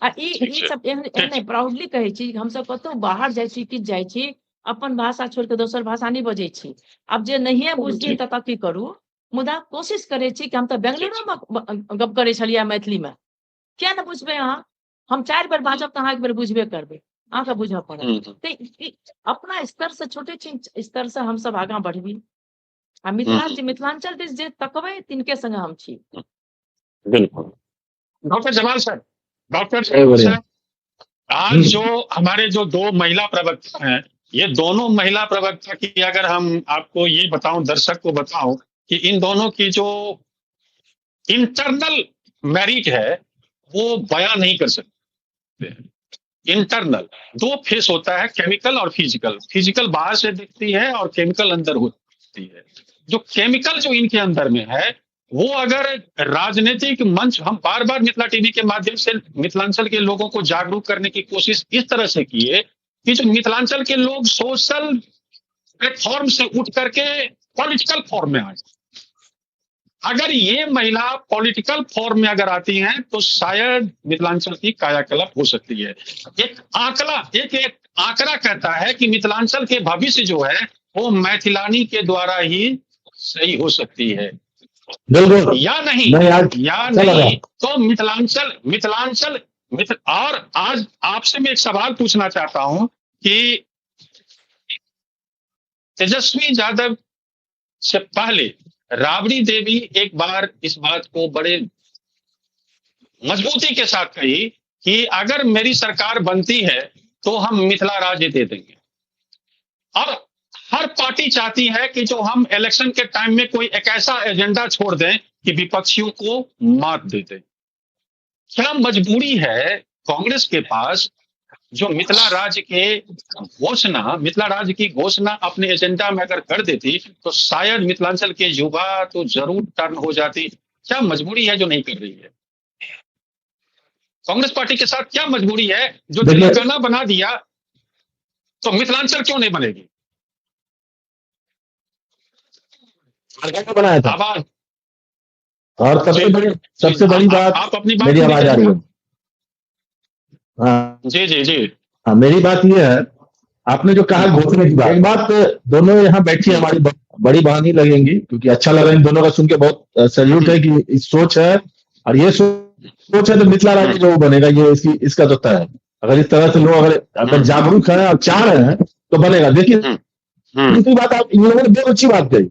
आ ई सब एहन प्राउडली कहै छी, हमसब कतहु बाहर जाइ छी, किछु जाइ छी, अपन भाषा छोड़ि कऽ दोसर भाषा नहि बजै छी। आब जे नहिये बुझथिन ततऽ की करू, मुदा कोशिश करै छी कि हम तऽ बेंगलुरुमे गप करै छलियै मैथिलीमे, किया ने बुझबै अहाँ? हम 4 बेर बाजब तऽ अहाँ 1 बेर बुझबे करबै, अहाँके बुझऽ पड़त। तऽ अपना स्तर से, छोटे छिन स्तर से हमसब आगाँ बढ़बी। आ मिथिला मिथिलांचल दिस जे तकबै तिनके संगे हम छी। बिल्कुल। Doctor Jamal sir, doctor sir, आज जो हमारे जो 2 महिला प्रवक्ता हैं, ये दोनों महिला प्रवक्ता की अगर हम आपको ये बताऊं, दर्शक को बताऊं कि इन दोनों की जो इंटरनल मेरिट है वो बयां नहीं कर सकते। इंटरनल 2 फेस होता है, केमिकल और फिजिकल। फिजिकल बाहर से दिखती है और केमिकल अंदर होती है। जो केमिकल जो इनके अंदर में है वो अगर राजनीतिक मंच, हम बार बार मिथिला टीवी के माध्यम से मिथिलांचल के लोगों को जागरूक करने की कोशिश इस तरह से किए कि जो मिथिलांचल के लोग सोशल प्लेटफॉर्म से उठ करके पॉलिटिकल फॉर्म में आए। अगर ये महिला पॉलिटिकल फॉर्म में अगर आती हैं तो शायद मिथिलांचल की कायाकल्प हो सकती है। एक आंकड़ा, एक आंकड़ा कहता है कि मिथिलांचल के भविष्य जो है वो मैथिलानी के द्वारा ही सही हो सकती है। बिल्कुल। या नहीं, या नहीं तो मिथिलांचल मिथिलांचल और आज आपसे मैं एक सवाल पूछना चाहता हूं कि तेजस्वी यादव से पहले राबड़ी देवी एक बार इस बात को बड़े मजबूती के साथ कही कि अगर मेरी सरकार बनती है तो हम मिथिला राज्य दे देंगे। और हर पार्टी चाहती है कि जो हम इलेक्शन के टाइम में कोई एक ऐसा एजेंडा छोड़ दें कि विपक्षियों को मात दे दें। क्या मजबूरी है कांग्रेस के पास जो मिथिला राज्य के घोषणा, मिथिला राज्य की घोषणा अपने एजेंडा में अगर कर देती तो शायद मिथिलांचल के युवा तो जरूर टर्न हो जाती। क्या मजबूरी है जो नहीं कर रही है कांग्रेस पार्टी के साथ? क्या मजबूरी है जो तेलंगाना बना दिया तो मिथिलांचल क्यों नहीं बनेगी? बनाया था। आवाज और सबसे बड़ी बात, आप अपनी बात, मेरी आवाज आ रही है? हाँ जी जी जी हाँ, मेरी बात यह है, आपने जो कहा घोषणा की बात, एक बात दोनों यहाँ बैठी हमारी बड़ी बहानी लगेंगी, क्योंकि अच्छा लगा इन दोनों का सुन के, बहुत सैल्यूट है कि इस सोच है, और ये सोच है तो मिथिला राज्य जो बनेगा ये इसकी इसका तो तय है। अगर इस तरह से लोग अगर जागरूक है और चाह रहे हैं तो बनेगा। देखिए दूसरी बात, आप इन लोगों ने बहुत अच्छी बात कही,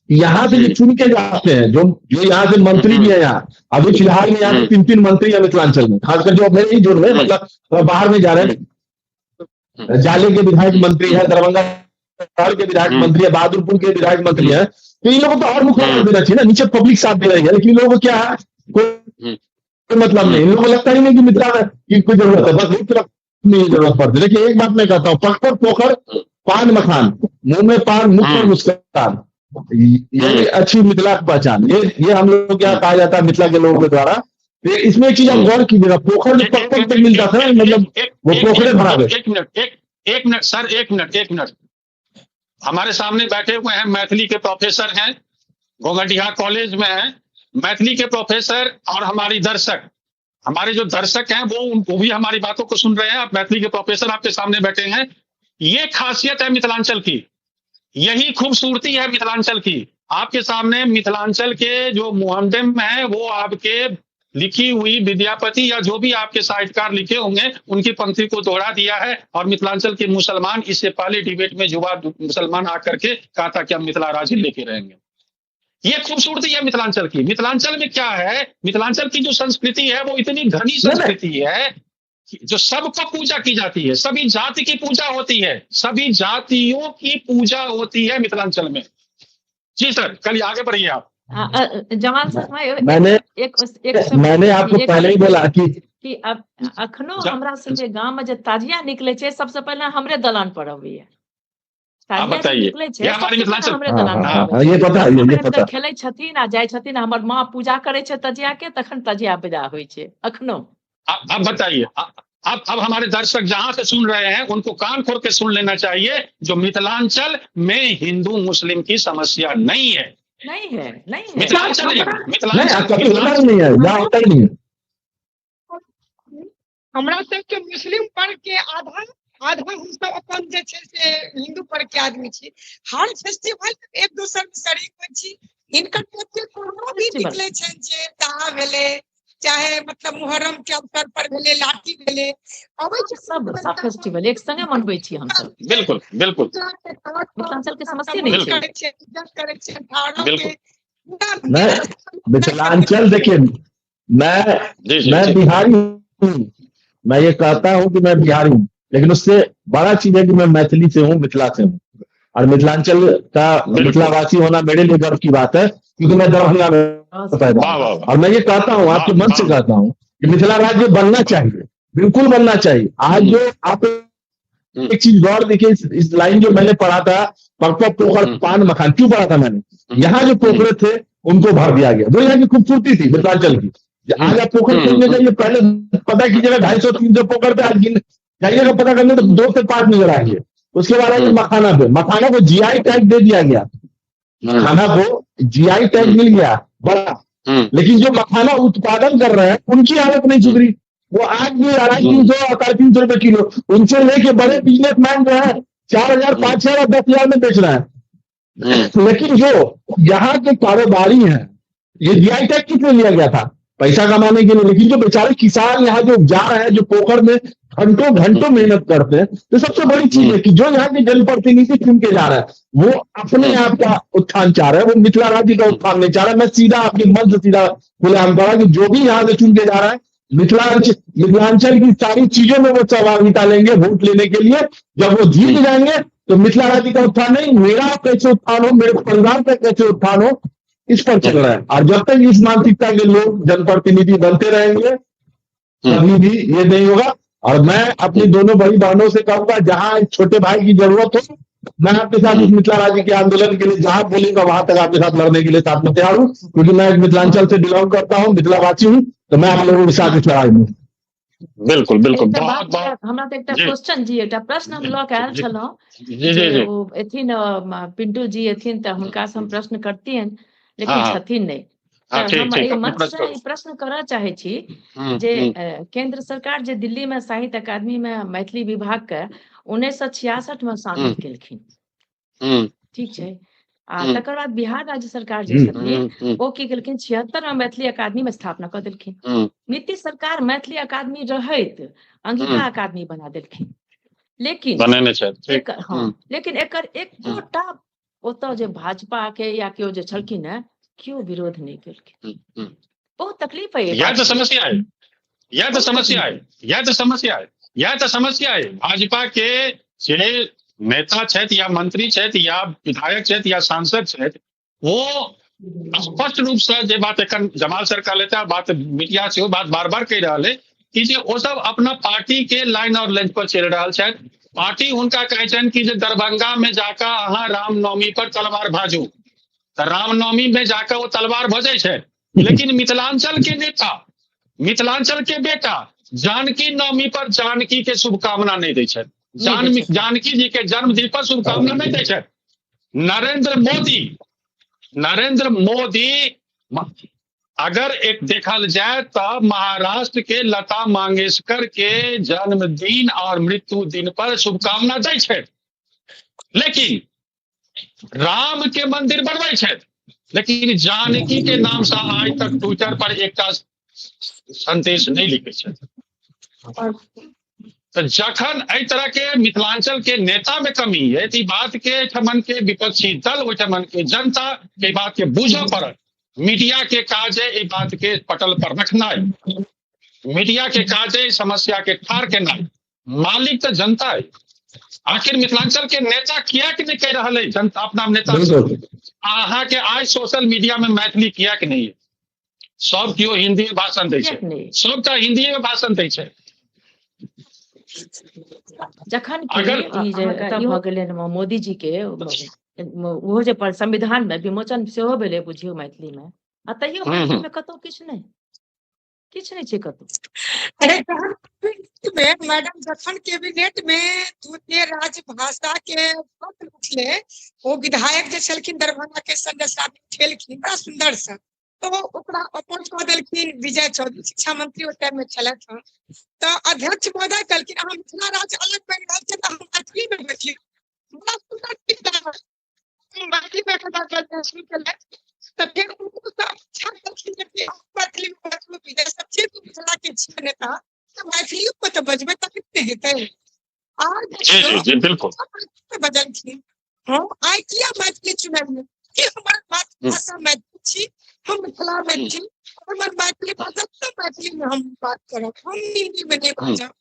यहाँ से जो चुन के जाते हैं, जो जो यहाँ से मंत्री भी है, यहाँ अभी फिलहाल में यहाँ 3-3 मंत्री है मिथिलांचल में, खासकर जो मेरे ही जुड़ रहे, मतलब बाहर में जा रहे हैं, जाले के विधायक मंत्री है, दरभंगा शहर के विधायक मंत्री है, बहादुरपुर के विधायक मंत्री है, तो इन लोगों को तो और मुख्यमंत्री देना चाहिए ना, नीचे पब्लिक साथ दे रही है, लेकिन इन लोगों को क्या है, कोई मतलब नहीं, इन लोगों को लगता ही नहीं कि मिथिला की कोई जरूरत है, बस एक तरफ नहीं जरूरत पड़ती। देखिए एक बात मैं कहता हूँ, पग पर पोखर पान मखान, मुंह में पान मुख पर मुस्कान, ये अच्छी मिथिला की पहचान, ये हम लोग क्या कहा जाता है मिथिला के लोगों के द्वारा। इसमें एक चीज आप गौर कीजिएगा, पोखर में पग पग तक मिलता था, मतलब वो पोखरे भरा गए। एक मिनट सर, एक मिनट, हमारे सामने बैठे हुए हैं मैथिली के प्रोफेसर हैं, घोघटिया कॉलेज में हैं मैथिली के प्रोफेसर, और हमारी दर्शक, हमारे जो दर्शक हैं वो भी हमारी बातों को सुन रहे हैं। आप मैथिली के प्रोफेसर आपके सामने बैठे हैं। ये खासियत है मिथिलांचल की, यही खूबसूरती है मिथिलांचल की। आपके सामने मिथिलांचल के जो मुहम्मदम है वो आपके लिखी हुई विद्यापति या जो भी आपके साहित्यकार लिखे होंगे उनकी पंक्ति को दोहरा दिया है। और मिथिलांचल के मुसलमान इससे पहले डिबेट में युवा मुसलमान आकर के कहा था कि हम मिथिला राज्य लेके रहेंगे। ये खूबसूरती है मिथिलांचल की। मिथिलांचल में क्या है, मिथिलांचल की जो संस्कृति है वो इतनी घनी संस्कृति है जो सबको पूजा की जाती है, सभी जाति की पूजा होती है, सभी जातियों की पूजा होती है मिथिलांचल में। जी सर, कल आगे बढ़िए आप। जवान सर, मैंने आपको पहले ही बोला कि अब अखनो हमरा सबके गांव में जो ताजिया निकले छै सबसे पहले हमरे दलान पर अबैया। बताइए, ये पता ये पता खेलै छथिन आ जाइ छथिन, हमर माँ पूजा करै छै तजिया के, तखन तजिया विदा होइ छै अखनो। अब बताइए, अब हमारे दर्शक जहां से सुन रहे हैं उनको कान खोल के सुन लेना चाहिए, जो मिथिलांचल में हिंदू मुस्लिम की समस्या नहीं है, नहीं है, नहीं है। मिथिलांचल नहीं है, होता ही नहीं है। हमरा सबके मुस्लिम पर के आधा आधा हम सब अपन जे छै से हिंदू पर के आदमी छी। हर फेस्टिवल एक दोसर में शरीक होइ छी। हिनकर कोनो भी निकले छनि जे ताहा भेलै, चाहे मतलब मुहर्रम के अवसर पर भेलै, लाठी भेलै, अबै छै सब सब फेस्टिवल एक संगे मनबै छी हम सब। बिल्कुल बिल्कुल, मिथिलांचल के समस्या नहीं छै, करै छै बिल्कुल। मिथिलांचल देखिए, मैं बिहारी हूँ, मैं ये कहता हूँ कि मैं बिहारी हूँ, लेकिन उससे बड़ा चीज है कि मैं मैथिली से हूँ, मिथिला से हूँ, और मिथिलांचल का मिथिलावासी होना मेरे लिए गर्व की बात है, क्योंकि मैं दरभंगा में पैदा। और मैं ये कहता हूँ, आपके मन से कहता हूँ कि मिथिला राज्य बनना चाहिए, बिल्कुल बनना चाहिए। आज जो आप एक चीज गौर देखिए, इस लाइन जो मैंने पढ़ा था, पग पग पोखर पान मखान, क्यों पढ़ा था मैंने? यहाँ जो पोखरे थे उनको भर दिया गया। वो यहाँ की खूबसूरती थी मिथिलांचल की। आज आप पोखर खोजने जाइए, पहले पता कीजिएगा 250-300 पोखर पे, आज जाइएगा पता करने तो 2 से 5 नजर आएंगे। उसके बाद आएंगे मखाना पे, मखाना को जीआई टैग दे दिया गया, मखाना को जीआई टैग मिल गया बड़ा, लेकिन जो मखाना उत्पादन कर रहे हैं उनकी हालत नहीं सुधरी। वो आज भी 250 और 350 रुपए किलो, उनसे लेके बड़े बिजनेसमैन जो है 4000, 5000 और 10,000 में बेच रहे हैं। लेकिन जो यहाँ के कारोबारी हैं, ये जीआई टैग किसने लिया गया था? पैसा कमाने के लिए। लेकिन जो बेचारे किसान यहाँ जो जा रहे हैं, जो पोखर में घंटों घंटों मेहनत करते हैं, तो सबसे बड़ी चीज है कि जो यहाँ के जनप्रतिनिधि चुन के जा रहा है वो अपने आप का उत्थान चाह रहा है, वो मिथिला राज्य का उत्थान नहीं चाह रहा है। मैं सीधा आपके मन से सीधा खुलेआम कह रहा कि जो भी यहाँ से चुन के जा रहा है, मिथिलांचल की सारी चीजों में वो सहभागिता लेंगे वोट लेने के लिए। जब वो जीत जाएंगे तो मिथिला राज्य का उत्थान नहीं, मेरा कैसे उत्थान हो, मेरे परिवार का कैसे उत्थान हो, इस पर चल रहा है। और जब तक इस मानसिकता के लोग जनप्रतिनिधि बनते रहेंगे कभी भी ये नहीं होगा। और मैं अपनी दोनों बड़ी बहनों से कहूंगा, जहां छोटे भाई की जरूरत हो, मैं आपके साथ इस मिथिला राज्य के आंदोलन के लिए जहां बोलेगा वहां तक आपके साथ लड़ने के लिए साथ में तैयार हूँ, क्योंकि मैं मिथिलांचल से बिलोंग करता हूँ, मिथिलावासी हूँ, तो मैं आप लोगों के साथ इस लड़ाई में। बिल्कुल बिल्कुल, बहुत बहुत। हमरा तऽ एकटा क्वेश्चन जी, एकटा प्रश्न हम लऽ के आयल छलहुँ। जी ओ एथिन पिंटू जी एथिन तऽ हुनका से हम प्रश्न करतियनि, लेकिन छथिन नहि। हम एहि मंच से ई प्रश्न करऽ चाहै छी जे केंद्र सरकार जे दिल्ली में साहित्य अकादमी में मैथिली विभाग के 1966 में शामिल केलखिन, ठीक छै, आ तकर बाद बिहार राज्य सरकार जे छथिन ओ की केलखिन, 76 में मैथिली अकादमी में स्थापना कऽ देलखिन। नीतीश सरकार मैथिली अकादमी रहैत अंगिका अकादमी बना देलखिन, लेकिन लेकिन एकर एकोटा ओतऽ जे भाजपा के या केओ जे छलखिन है केओ विरोध नहीं केलखिन। बहुत तकलीफ है। यह तो समस्या है, यह तो समस्या है, यह तो समस्या है, यह तो समस्या है। भाजपा के जे नेता छथि या मंत्री छथि या विधायक छथि या सांसद छथि, वो स्पष्ट रूप से जे बात एखन जमाल सर कहले, बात मीडिया से बात बार बार कहि रहल है कि जे ओ सब अपना पार्टी के लाइन और लेंथ पर चलि रहल छथि। पार्टी हुनका कहै छनि कि जे दरभंगा में जाकर अहाँ रामनवमी पर तलवार भाजू, तऽ रामनवमी में जाकर वो तलवार भजै छै। लेकिन मिथिलांचल के नेता, मिथिलांचल के बेटा जानकी नवमी पर जानकी के शुभकामना नहीं दै छथि, जानकी जी के जन्मदिन पर शुभकामना नहीं दै छथि। नरेंद्र मोदी अगर एक देखल जाए तो महाराष्ट्र के लता मंगेशकर के जन्मदिन और मृत्यु दिन पर शुभकामना दै छथि, लेकिन राम के मंदिर बनबै छथि, लेकिन जानकी के नाम से आइ तक ट्विटर पर एकटा संदेश नहीं लिखै छथि। तो जखन एहि तरह के मिथिलांचल के नेता में कमी है, तो बात के एहिठमन के विपक्षी दल, ओहिठमन के जनता के बात के बुझऽ पड़त। मीडिया के काज है बात के पटल पर रखना, मीडिया के काज है समस्या के ठाड़ केनाइ। मालिक तो जनता है। आखिर मिथिलांचल के नेता किया के नहीं कह रहा है जनता अपना नेता? अहाँ के आइ सोशल मीडिया में मैथिली किया के नहीं है? सब केओ हिंदी में भाषण दै छै, सबटा हिंदी में भाषण दै छै। जखन भऽ गेलै मोदी जी के ओहो जे संविधान में विमोचन सेहो भेलै बुझियौ मैथिली में, आ तैयो मैथिली में कतौ किछु नहि, किछु नहि छै कतौ। अरे मैडम, जखन कैबिनेट में द्वितीय राज्य भाषा के पत्र उठले, ओ विधायक जे छलखिन दरभंगा के संजय साहब उठेलखिन बड़ा सुंदर से, तो ओकरा अपोज कऽ देलखिन विजय चौधरी, शिक्षा मंत्री ओहि टाइम में छलथि हँ। तऽ अध्यक्ष महोदय कहलखिन अहाँ मिथिला राज्य अलग बनि रहल छै तऽ हम मैथिली में बैठिए। बड़ा सुंदर मैथिली में शुरू केलथि, तऽ फेर हुनको अच्छा कहलखिन जे मैथिली में बजलू, विजय सब जे मिथिला के छियै नेता तऽ मैथिलियो पर तऽ बजबै तखन ने हेतै। जी बिल्कुल बजलखिन। हाँ, आइ किया मैथिली चुनलियै कि हमर मातृभाषा मैथिली छी, हम मिथिला में छी, हमर मैथिली भाषा तऽ मैथिली में हम बात करब, हम हिंदी में नहीं बाजब।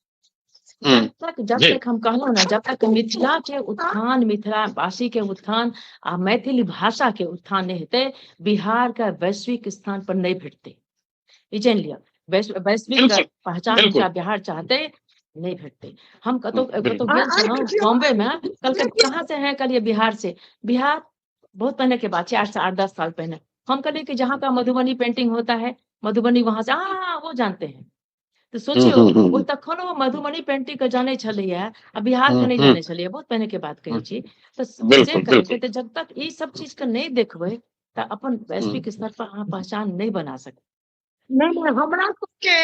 जब तक हम कहलहुँ ने, जब तक मिथिला के उत्थान, मिथिलावासी के उत्थान आ मैथिली भाषा के उत्थान नहीं हेतै, बिहार के वैश्विक स्थान पर नहीं भेटतै। ई जानि लिअ, वैश्विक पहचान बिहार चाहते नहीं भेटतै। हम कतौ कतौ गेल छलहुँ बॉम्बे में, कहलकै कहाँ से है? कहलियै बिहार से। बिहार बहुत पहिने के बात छै, 8 से 8-10 साल पहिने। हम कहलिए कि जहाँ का मधुबनी पेंटिंग होता है, मधुबनी वहां से, हाँ वो जानते हैं। तऽ सोचियौ, ओ तखनो मधुबनी पेंटिंग के जानै छलैया आ बिहार के नहि जानै छलैया, बहुत पहिने के बात कहै छी। तऽ से कहै तऽ जब तक ई सब चीज के नहि देखबै तऽ अपन वैश्विक स्तर पर अहाँ पहचान नहि बना सकबै। नहि, हमरा सबके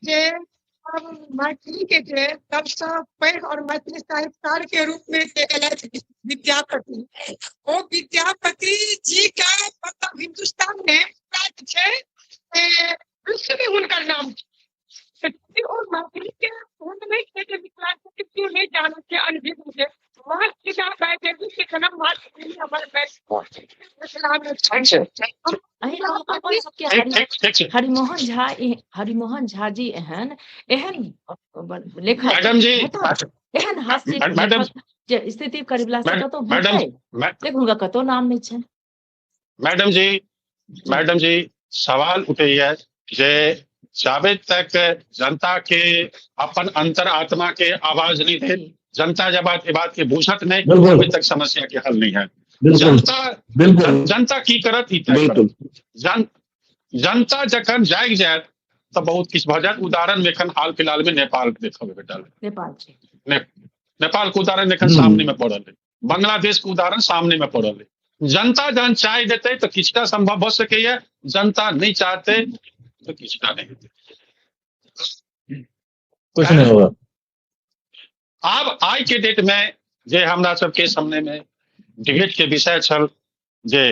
जे मैथिली के जे सबसँ पैघ और मैथिली साहित्यकार के रूप में जे एलथि विद्यापति, ओ विद्यापति जी का मतलब हिन्दुस्तान में छै, विश्व में हुनकर नाम छै। ओ मैथिली के नहि छै जे मिथिलांचल के केओ नहि जानै छै, अनभिज्ञ छै। हरिमोहन झा जी एहन एहन लेखक, मैडम जी, एहन हास्य जे स्थिति करैवला से कतौ भेटै, लेकिन हुनका कतौ नाम नहि छनि। मैडम जी, सवाल उठैया जे जाबे तक जनता के अपन अंतर आत्मा के आवाज नहीं दे, जनता जब बात बात के बूझत नहीं, अभी तक समस्या के हल नहीं है। जनता जनता की करत ई तय करत। जनता जखन जागि जायत तऽ बहुत किछु भऽ जायत। उदाहरण में एखन हाल फिलहाल में नेपाल देखब भेटल, नेपाल के उदाहरण एखन सामने में पड़ल है, बांग्लादेश के उदाहरण सामने में पड़ल है। जनता जहन चाह देतै तऽ किछुटा संभव भऽ सकैया, जनता नहीं चाहते तो किछुटा नहीं हेतै, कुछ नहीं होगा। आब आइ के डेट में जे हमरा सबके सामने में डिबेट के विषय छल जे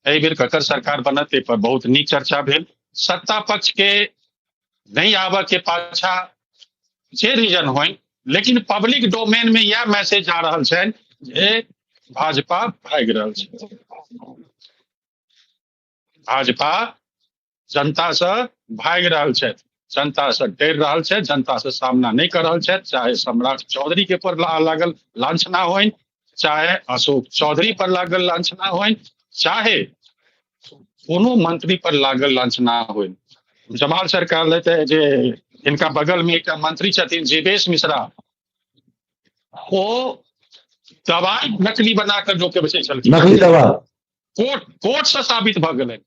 एहि बेर ककर सरकार बनत, एहि पर बहुत नीक चर्चा भेल। सत्ता पक्ष के नहीं आबऽ के पाछा जे रीजन होइ, लेकिन पब्लिक डोमेन में यह मैसेज जा रहल छै जे भाजपा भागि रहल छै, भाजपा जनता से भागि रहल छै, जनता से डरि रहल छै, जनता से सामना नहीं कर रहल छै। चाहे सम्राट चौधरी के पर लागल लांछना होइन, चाहे अशोक चौधरी पर लागल लांछना होइन, चाहे कोनो मंत्री पर लागल लांछना होइन। जमाल सर कहलथि जे इनका बगल में एक मंत्री छथिन जीवेश मिश्रा, ओ दवाई नकली बना कर जो के बेचै छलखिन, नकली दवा कोर्ट से साबित भऽ गेलै,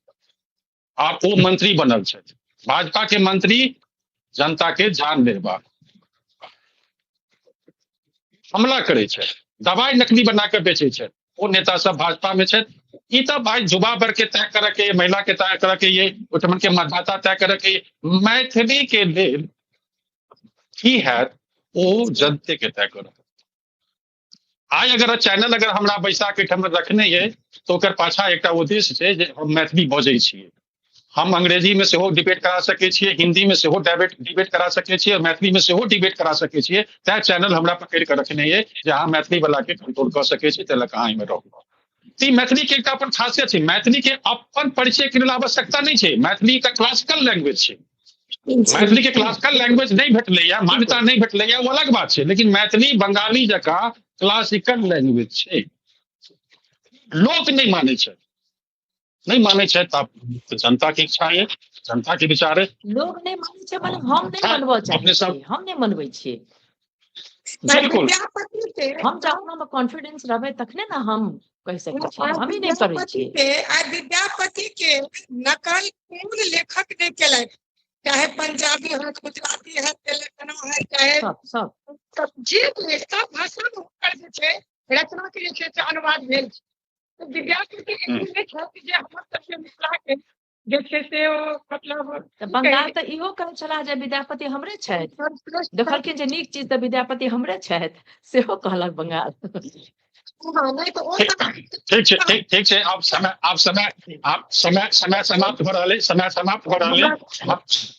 आब ओ मंत्री बनल छथि। भाजपा के मंत्री जनता के जान लेबा हमला करै छै, दवाई नकली बना के बेचै छै, ओ नेता सब भाजपा में छथि। ई तऽ भाई युवा वर्ग के तय करे के, महिला के तय करे के, ये ओहिठमन के मतदाता तय करे के, मैथिली के लेल की हैत ओ जनते के तय करत। आइ अगर चैनल अगर हमरा बैसा के एहिठाम रखने ये तऽ ओकर पाछा एकटा उद्देश्य छै जे हम मैथिली बजै छियै। हम अंग्रेजी में सेहो डिबेट करा सकै छियै, हिंदी में सेहो डिबेट करा सकै छियै, मैथिली में सेहो डिबेट करा सकै छियै। तैं चैनल हमरा पकड़ि कऽ रखने ये जे अहाँ मैथिली वाला के कंट्रोल कऽ सकै छी, ताहि लऽ कऽ अहाँ एहिमे रहू। ई मैथिली के एकटा अपन खासियत छै, मैथिली के अपन परिचय के लेल आवश्यकता नहि छै। मैथिली एकटा क्लासिकल लैंग्वेज छै, मैथिली के क्लासिकल लैंग्वेज नहि भेटलैया, मान्यता नहि भेटलैया, ओ अलग बात छै, लेकिन मैथिली बंगाली जकाँ क्लासिकल लैंग्वेज छै। लोक नहि मानै छै, नहीं मानै छै तऽ जनता के इच्छा है, जनता के विचार है। लोग नहीं मानै छै, मतलब हम नहीं मनबऽ चाहै छियै, हम नहीं मनबै छियै। बिल्कुल, हम चाहू हम कॉन्फिडेंस रहबै तखने ने हम कहि सकै छियै, हम ही नहि करै छियै। आइ विद्यापति के नकल कोन लेखक नहि केलथि, चाहे पंजाबी हो, गुजराती है, तेलंगाना है, चाहे सब जे सब भाषा में हुनकर जे छै रचना के जे छै से अनुवाद भेल छै। विद्यापति नहि छथि जे हमर सबके मिथिला के जे छै से ओ मतलब बंगाल तऽ इहो कहै छलाह जे विद्यापति हमरे छथि, देखलखिन जे नीक चीज तऽ विद्यापति हमरे छथि, सेहो कहलक बंगाल। ठीक छै, ठीक ठीक छै। आब समय आब समय आब समय समय समाप्त भऽ रहल है, समय समाप्त भऽ रहल है।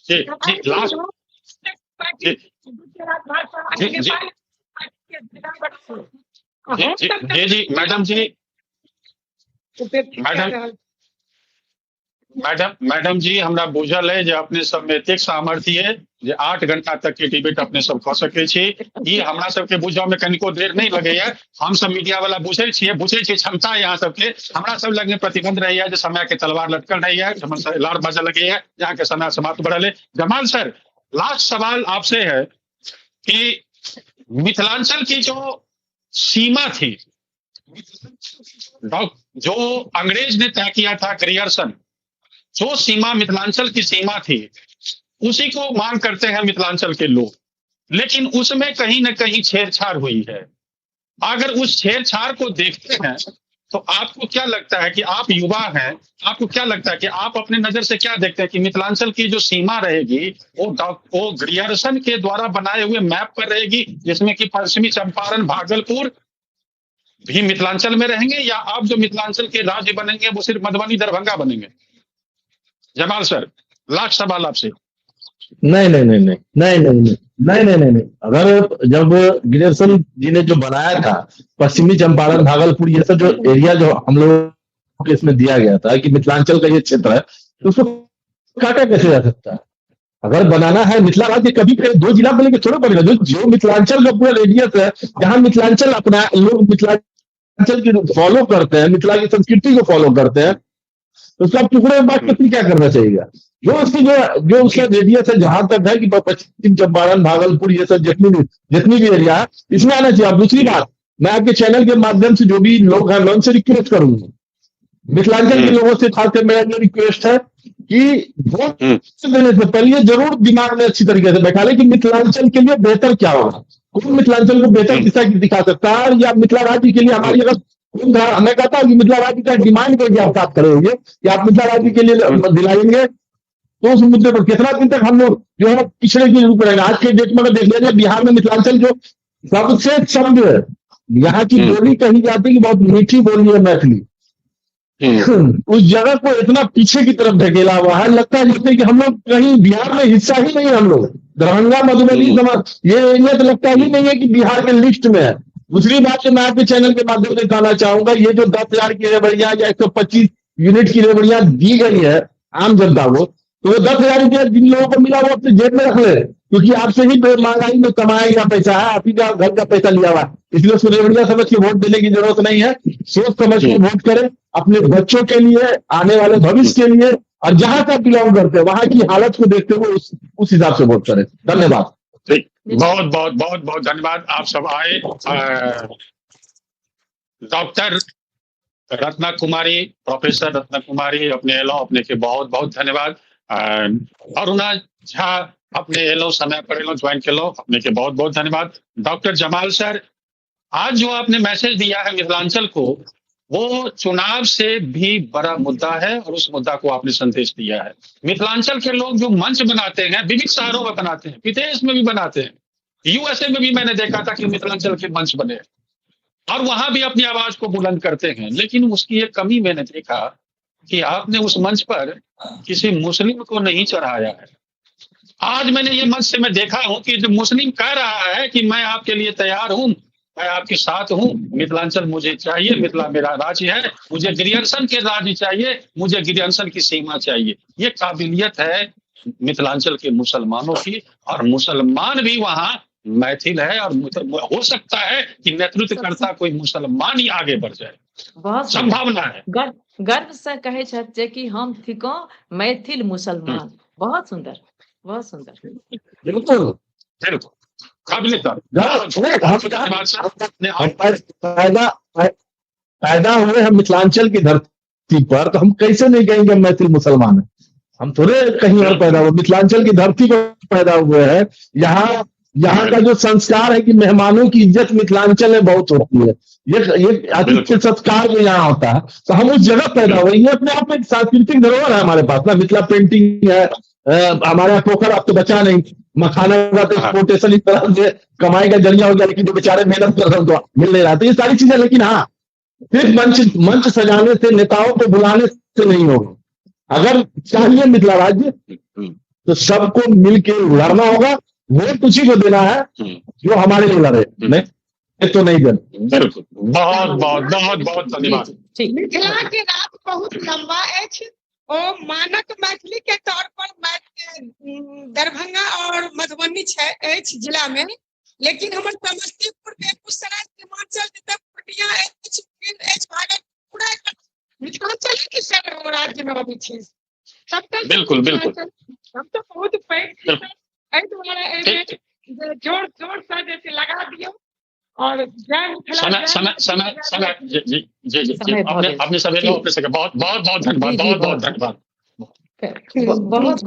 जी जी लास्ट जी जी जी जी जी madam ji, madam madam madam ji, हमरा बुझल है जे अपने सब में एतेक सामर्थ्य है जे 8 घंटा तक के डिबेट अपने सब कऽ सकै छी। ई हमरा सबके बुझऽ में कनिको देर नहीं लगैया, हम सब मीडिया वाला बुझै छियै, बुझै छियै क्षमता है यहाँ सबके। हमरा सब लग में प्रतिबंध रहैया जे समय के तलवार लटकल रहैया, लार बाजऽ लगैया, यहाँ के समय समाप्त बढ़ल है। जमाल सर, लास्ट सवाल आपसे है कि मिथिलांचल की जो सीमा थी जो अंग्रेज ने तय किया था ग्रियर्सन, जो सीमा मिथिलांचल की सीमा थी उसी को मांग करते हैं मिथिलांचल के लोग, लेकिन उसमें कहीं ना कहीं छेड़छाड़ हुई है। अगर उस छेड़छाड़ को देखते हैं तो आपको क्या लगता है कि आप युवा हैं, आपको क्या लगता है कि आप अपने नजर से क्या देखते हैं कि मिथिलांचल की जो सीमा रहेगी वो ग्रियर्सन के द्वारा बनाए हुए मैप पर रहेगी, जिसमें कि पश्चिमी चंपारण, भागलपुर भी मिथिलांचल में रहेंगे, या आप जो मिथिलांचल के राज्य बनेंगे वो सिर्फ मधुबनी, दरभंगा बनेंगे? जमाल सर, लाख सवाल आपसे। नहीं नहीं नहीं नहीं नहीं नहीं नहीं नहीं नहीं नहीं। अगर जब ग्रियर्सन जी ने जो बनाया था पश्चिमी चंपारण, भागलपुर, ये सब जो एरिया जो हम लोग के इसमें दिया गया था कि मिथिलांचल का ये क्षेत्र है, तो उसको काटा कैसे जा सकता है? अगर बनाना है मिथिला राज्य, कभी दो जिला बनेंगे थोड़ा बनेगा। जो मिथिलांचल का पूरा रेडियस है, जहां मिथिलांचल अपना लोग मिथिलांचल की फॉलो करते हैं, मिथिला की संस्कृति को फॉलो करते हैं, तो उसका टुकड़े में बात करके क्या करना चाहिए? जो उसकी जो उसका रेडियस है जहां तक है कि पश्चिम चंपारण, भागलपुर, ये सब जितनी भी एरिया है इसमें आना चाहिए। अब दूसरी बात, मैं आपके चैनल के माध्यम से जो भी लोग हैं मैं उनसे रिक्वेस्ट करूंगा, मिथिलांचल के लोगों से खासकर मेरा जो रिक्वेस्ट है कि वोट देने से पहले जरूर दिमाग में अच्छी तरीके से बैठा ले कि मिथिलांचल के लिए बेहतर क्या होगा, कौन मिथिलांचल को बेहतर दिशा दिखा सकता है, या मिथिला राज्य के लिए हमारी अगर मैं कहता हूँ कि मिथिला राज्य का डिमांड करके आप बात करेंगे कि आप मिथिला राज्य के लिए दिलाएंगे, तो उस मुद्दे पर कितना दिन तक हम लोग जो है पिछड़े के रूप रहेंगे। आज के डेट में अगर देख लिया जाए, बिहार में मिथिलांचल जो सबसे शब्द है, यहाँ की बोली कही जाती है कि बहुत मीठी बोली है मैथिली, उस जगह को इतना पीछे की तरफ ढकेला हुआ है, लगता है जैसे कि हम लोग कहीं बिहार में हिस्सा ही नहीं है। हम लोग दरभंगा, मधुबनी, ये एरिया तो लगता ही नहीं है कि बिहार के लिस्ट में है। दूसरी बात जो मैं आपके चैनल के माध्यम से कहना चाहूंगा, ये जो 10,000 की रेवड़िया या 125 यूनिट की रेवड़िया दी गई है आम जनता को, तो वो 10,000 रुपया जिन लोगों को मिला वो अपने जेब में रख ले, क्योंकि आपसे ही महंगाई में कमाया गया पैसा है, आप ही का घर का पैसा लिया हुआ है, इसलिए उसको रेवड़िया समझ के वोट देने की जरूरत नहीं है। सोच समझ के वोट करें अपने बच्चों के लिए, आने वाले भविष्य के लिए, और जहां से बिलोंग करते हैं वहां की हालत को देखते हुए उस हिसाब से वोट करें। धन्यवाद। बहुत बहुत बहुत बहुत धन्यवाद, आप सब आए। डॉक्टर रत्ना कुमारी, प्रोफेसर रत्ना कुमारी अपने एलो, अपने के बहुत बहुत धन्यवाद। अरुणा झा अपने एलो, समय पर एलो ज्वाइन के लो, अपने के बहुत बहुत धन्यवाद। डॉक्टर जमाल सर, आज जो आपने मैसेज दिया है मिथिलांचल को, वो चुनाव से भी बड़ा मुद्दा है और उस मुद्दा को आपने संदेश दिया है। मिथिलांचल के लोग जो मंच बनाते हैं, विविध शहरों में बनाते हैं, विदेश में भी बनाते हैं, यूएसए में भी मैंने देखा था कि मिथिलांचल के मंच बने और वहां भी अपनी आवाज को बुलंद करते हैं, लेकिन उसकी एक कमी मैंने देखा कि आपने उस मंच पर किसी मुस्लिम को नहीं चढ़ाया है। आज मैंने ये मंच से मैं देखा हूं कि जो मुस्लिम कह रहा है कि मैं आपके लिए तैयार हूं, मैं आपके साथ हूं, मिथिलांचल मुझे चाहिए, मिथिला मेरा राज्य है, मुझे ग्रियर्सन के राज्य चाहिए, मुझे ग्रियर्सन की सीमा चाहिए। ये काबिलियत है मिथिलांचल के मुसलमानों की, और मुसलमान भी वहां मैथिल है, और हो सकता है कि नेतृत्वकर्ता कोई मुसलमान ही आगे बढ़ जाए, बहुत संभावना है। गर्व से कहे छथि कि हम थिको मैथिल मुसलमान। बहुत सुंदर, बहुत सुंदर। बिल्कुल बिल्कुल पैदा हुए हम मिथिलांचल की धरती पर, तो हम कैसे नहीं कहेंगे हम मैथिल मुसलमान हैं। हम थोड़े कहीं और पैदा हुए, मिथिलांचल की धरती पर पैदा हुए हैं। यहाँ का जो संस्कार है कि मेहमानों की इज्जत मिथिलांचल में बहुत होती है, ये आतिथ्य सत्कार जो यहाँ होता है, तो हम उस जगह पैदा हुए। ये अपने आप में एक सांस्कृतिक धरोहर है हमारे पास ना। मिथिला पेंटिंग है, हमारे यहाँ पोखर अब तो बचा नहीं, मखाना का तो एक्सपोर्टेशन इस तरह से कमाई का जरिया हो गया, लेकिन जो बेचारे मेहनत कर रहे हैं तो मिल नहीं रहा। तो ये सारी चीजें, लेकिन हाँ, सिर्फ मंच सजाने से, नेताओं को बुलाने से नहीं होगा। अगर चाहिए मिथिला राज्य तो सबको मिलके लड़ना होगा। वोट उसी को देना है जो हमारे लिए लड़े, नहीं तो नहीं देना। बिल्कुल, बहुत बहुत बहुत बहुत धन्यवाद। मिथिला के रात बहुत लंबा अछि, ओ मानक मैथिली के तौर पर दरभंगा और मधुबनी अछि जिला में, लेकिन हमर समस्तीपुर, बेगूसराय, सीमांचल, पूर्णिया अछि, भागलपुर मिथिलांचल के सब राज्य में अबै छै। सबटा बिल्कुल बिल्कुल हम तो बहुत पैघ एहि दुआरे एहि जोर जोर से जे लगा दियौ और जय मिथिला, समय जय समय मैथिली, समय जय समय मैथिली। जी जी जी जी जी समय भऽ अपने गेल। अपने सब जी। एलहुँ, अपने सबके बहुत बहुत बहुत धन्यवाद, जी जी बहुत बहुत बहुत धन्यवाद। बहुत।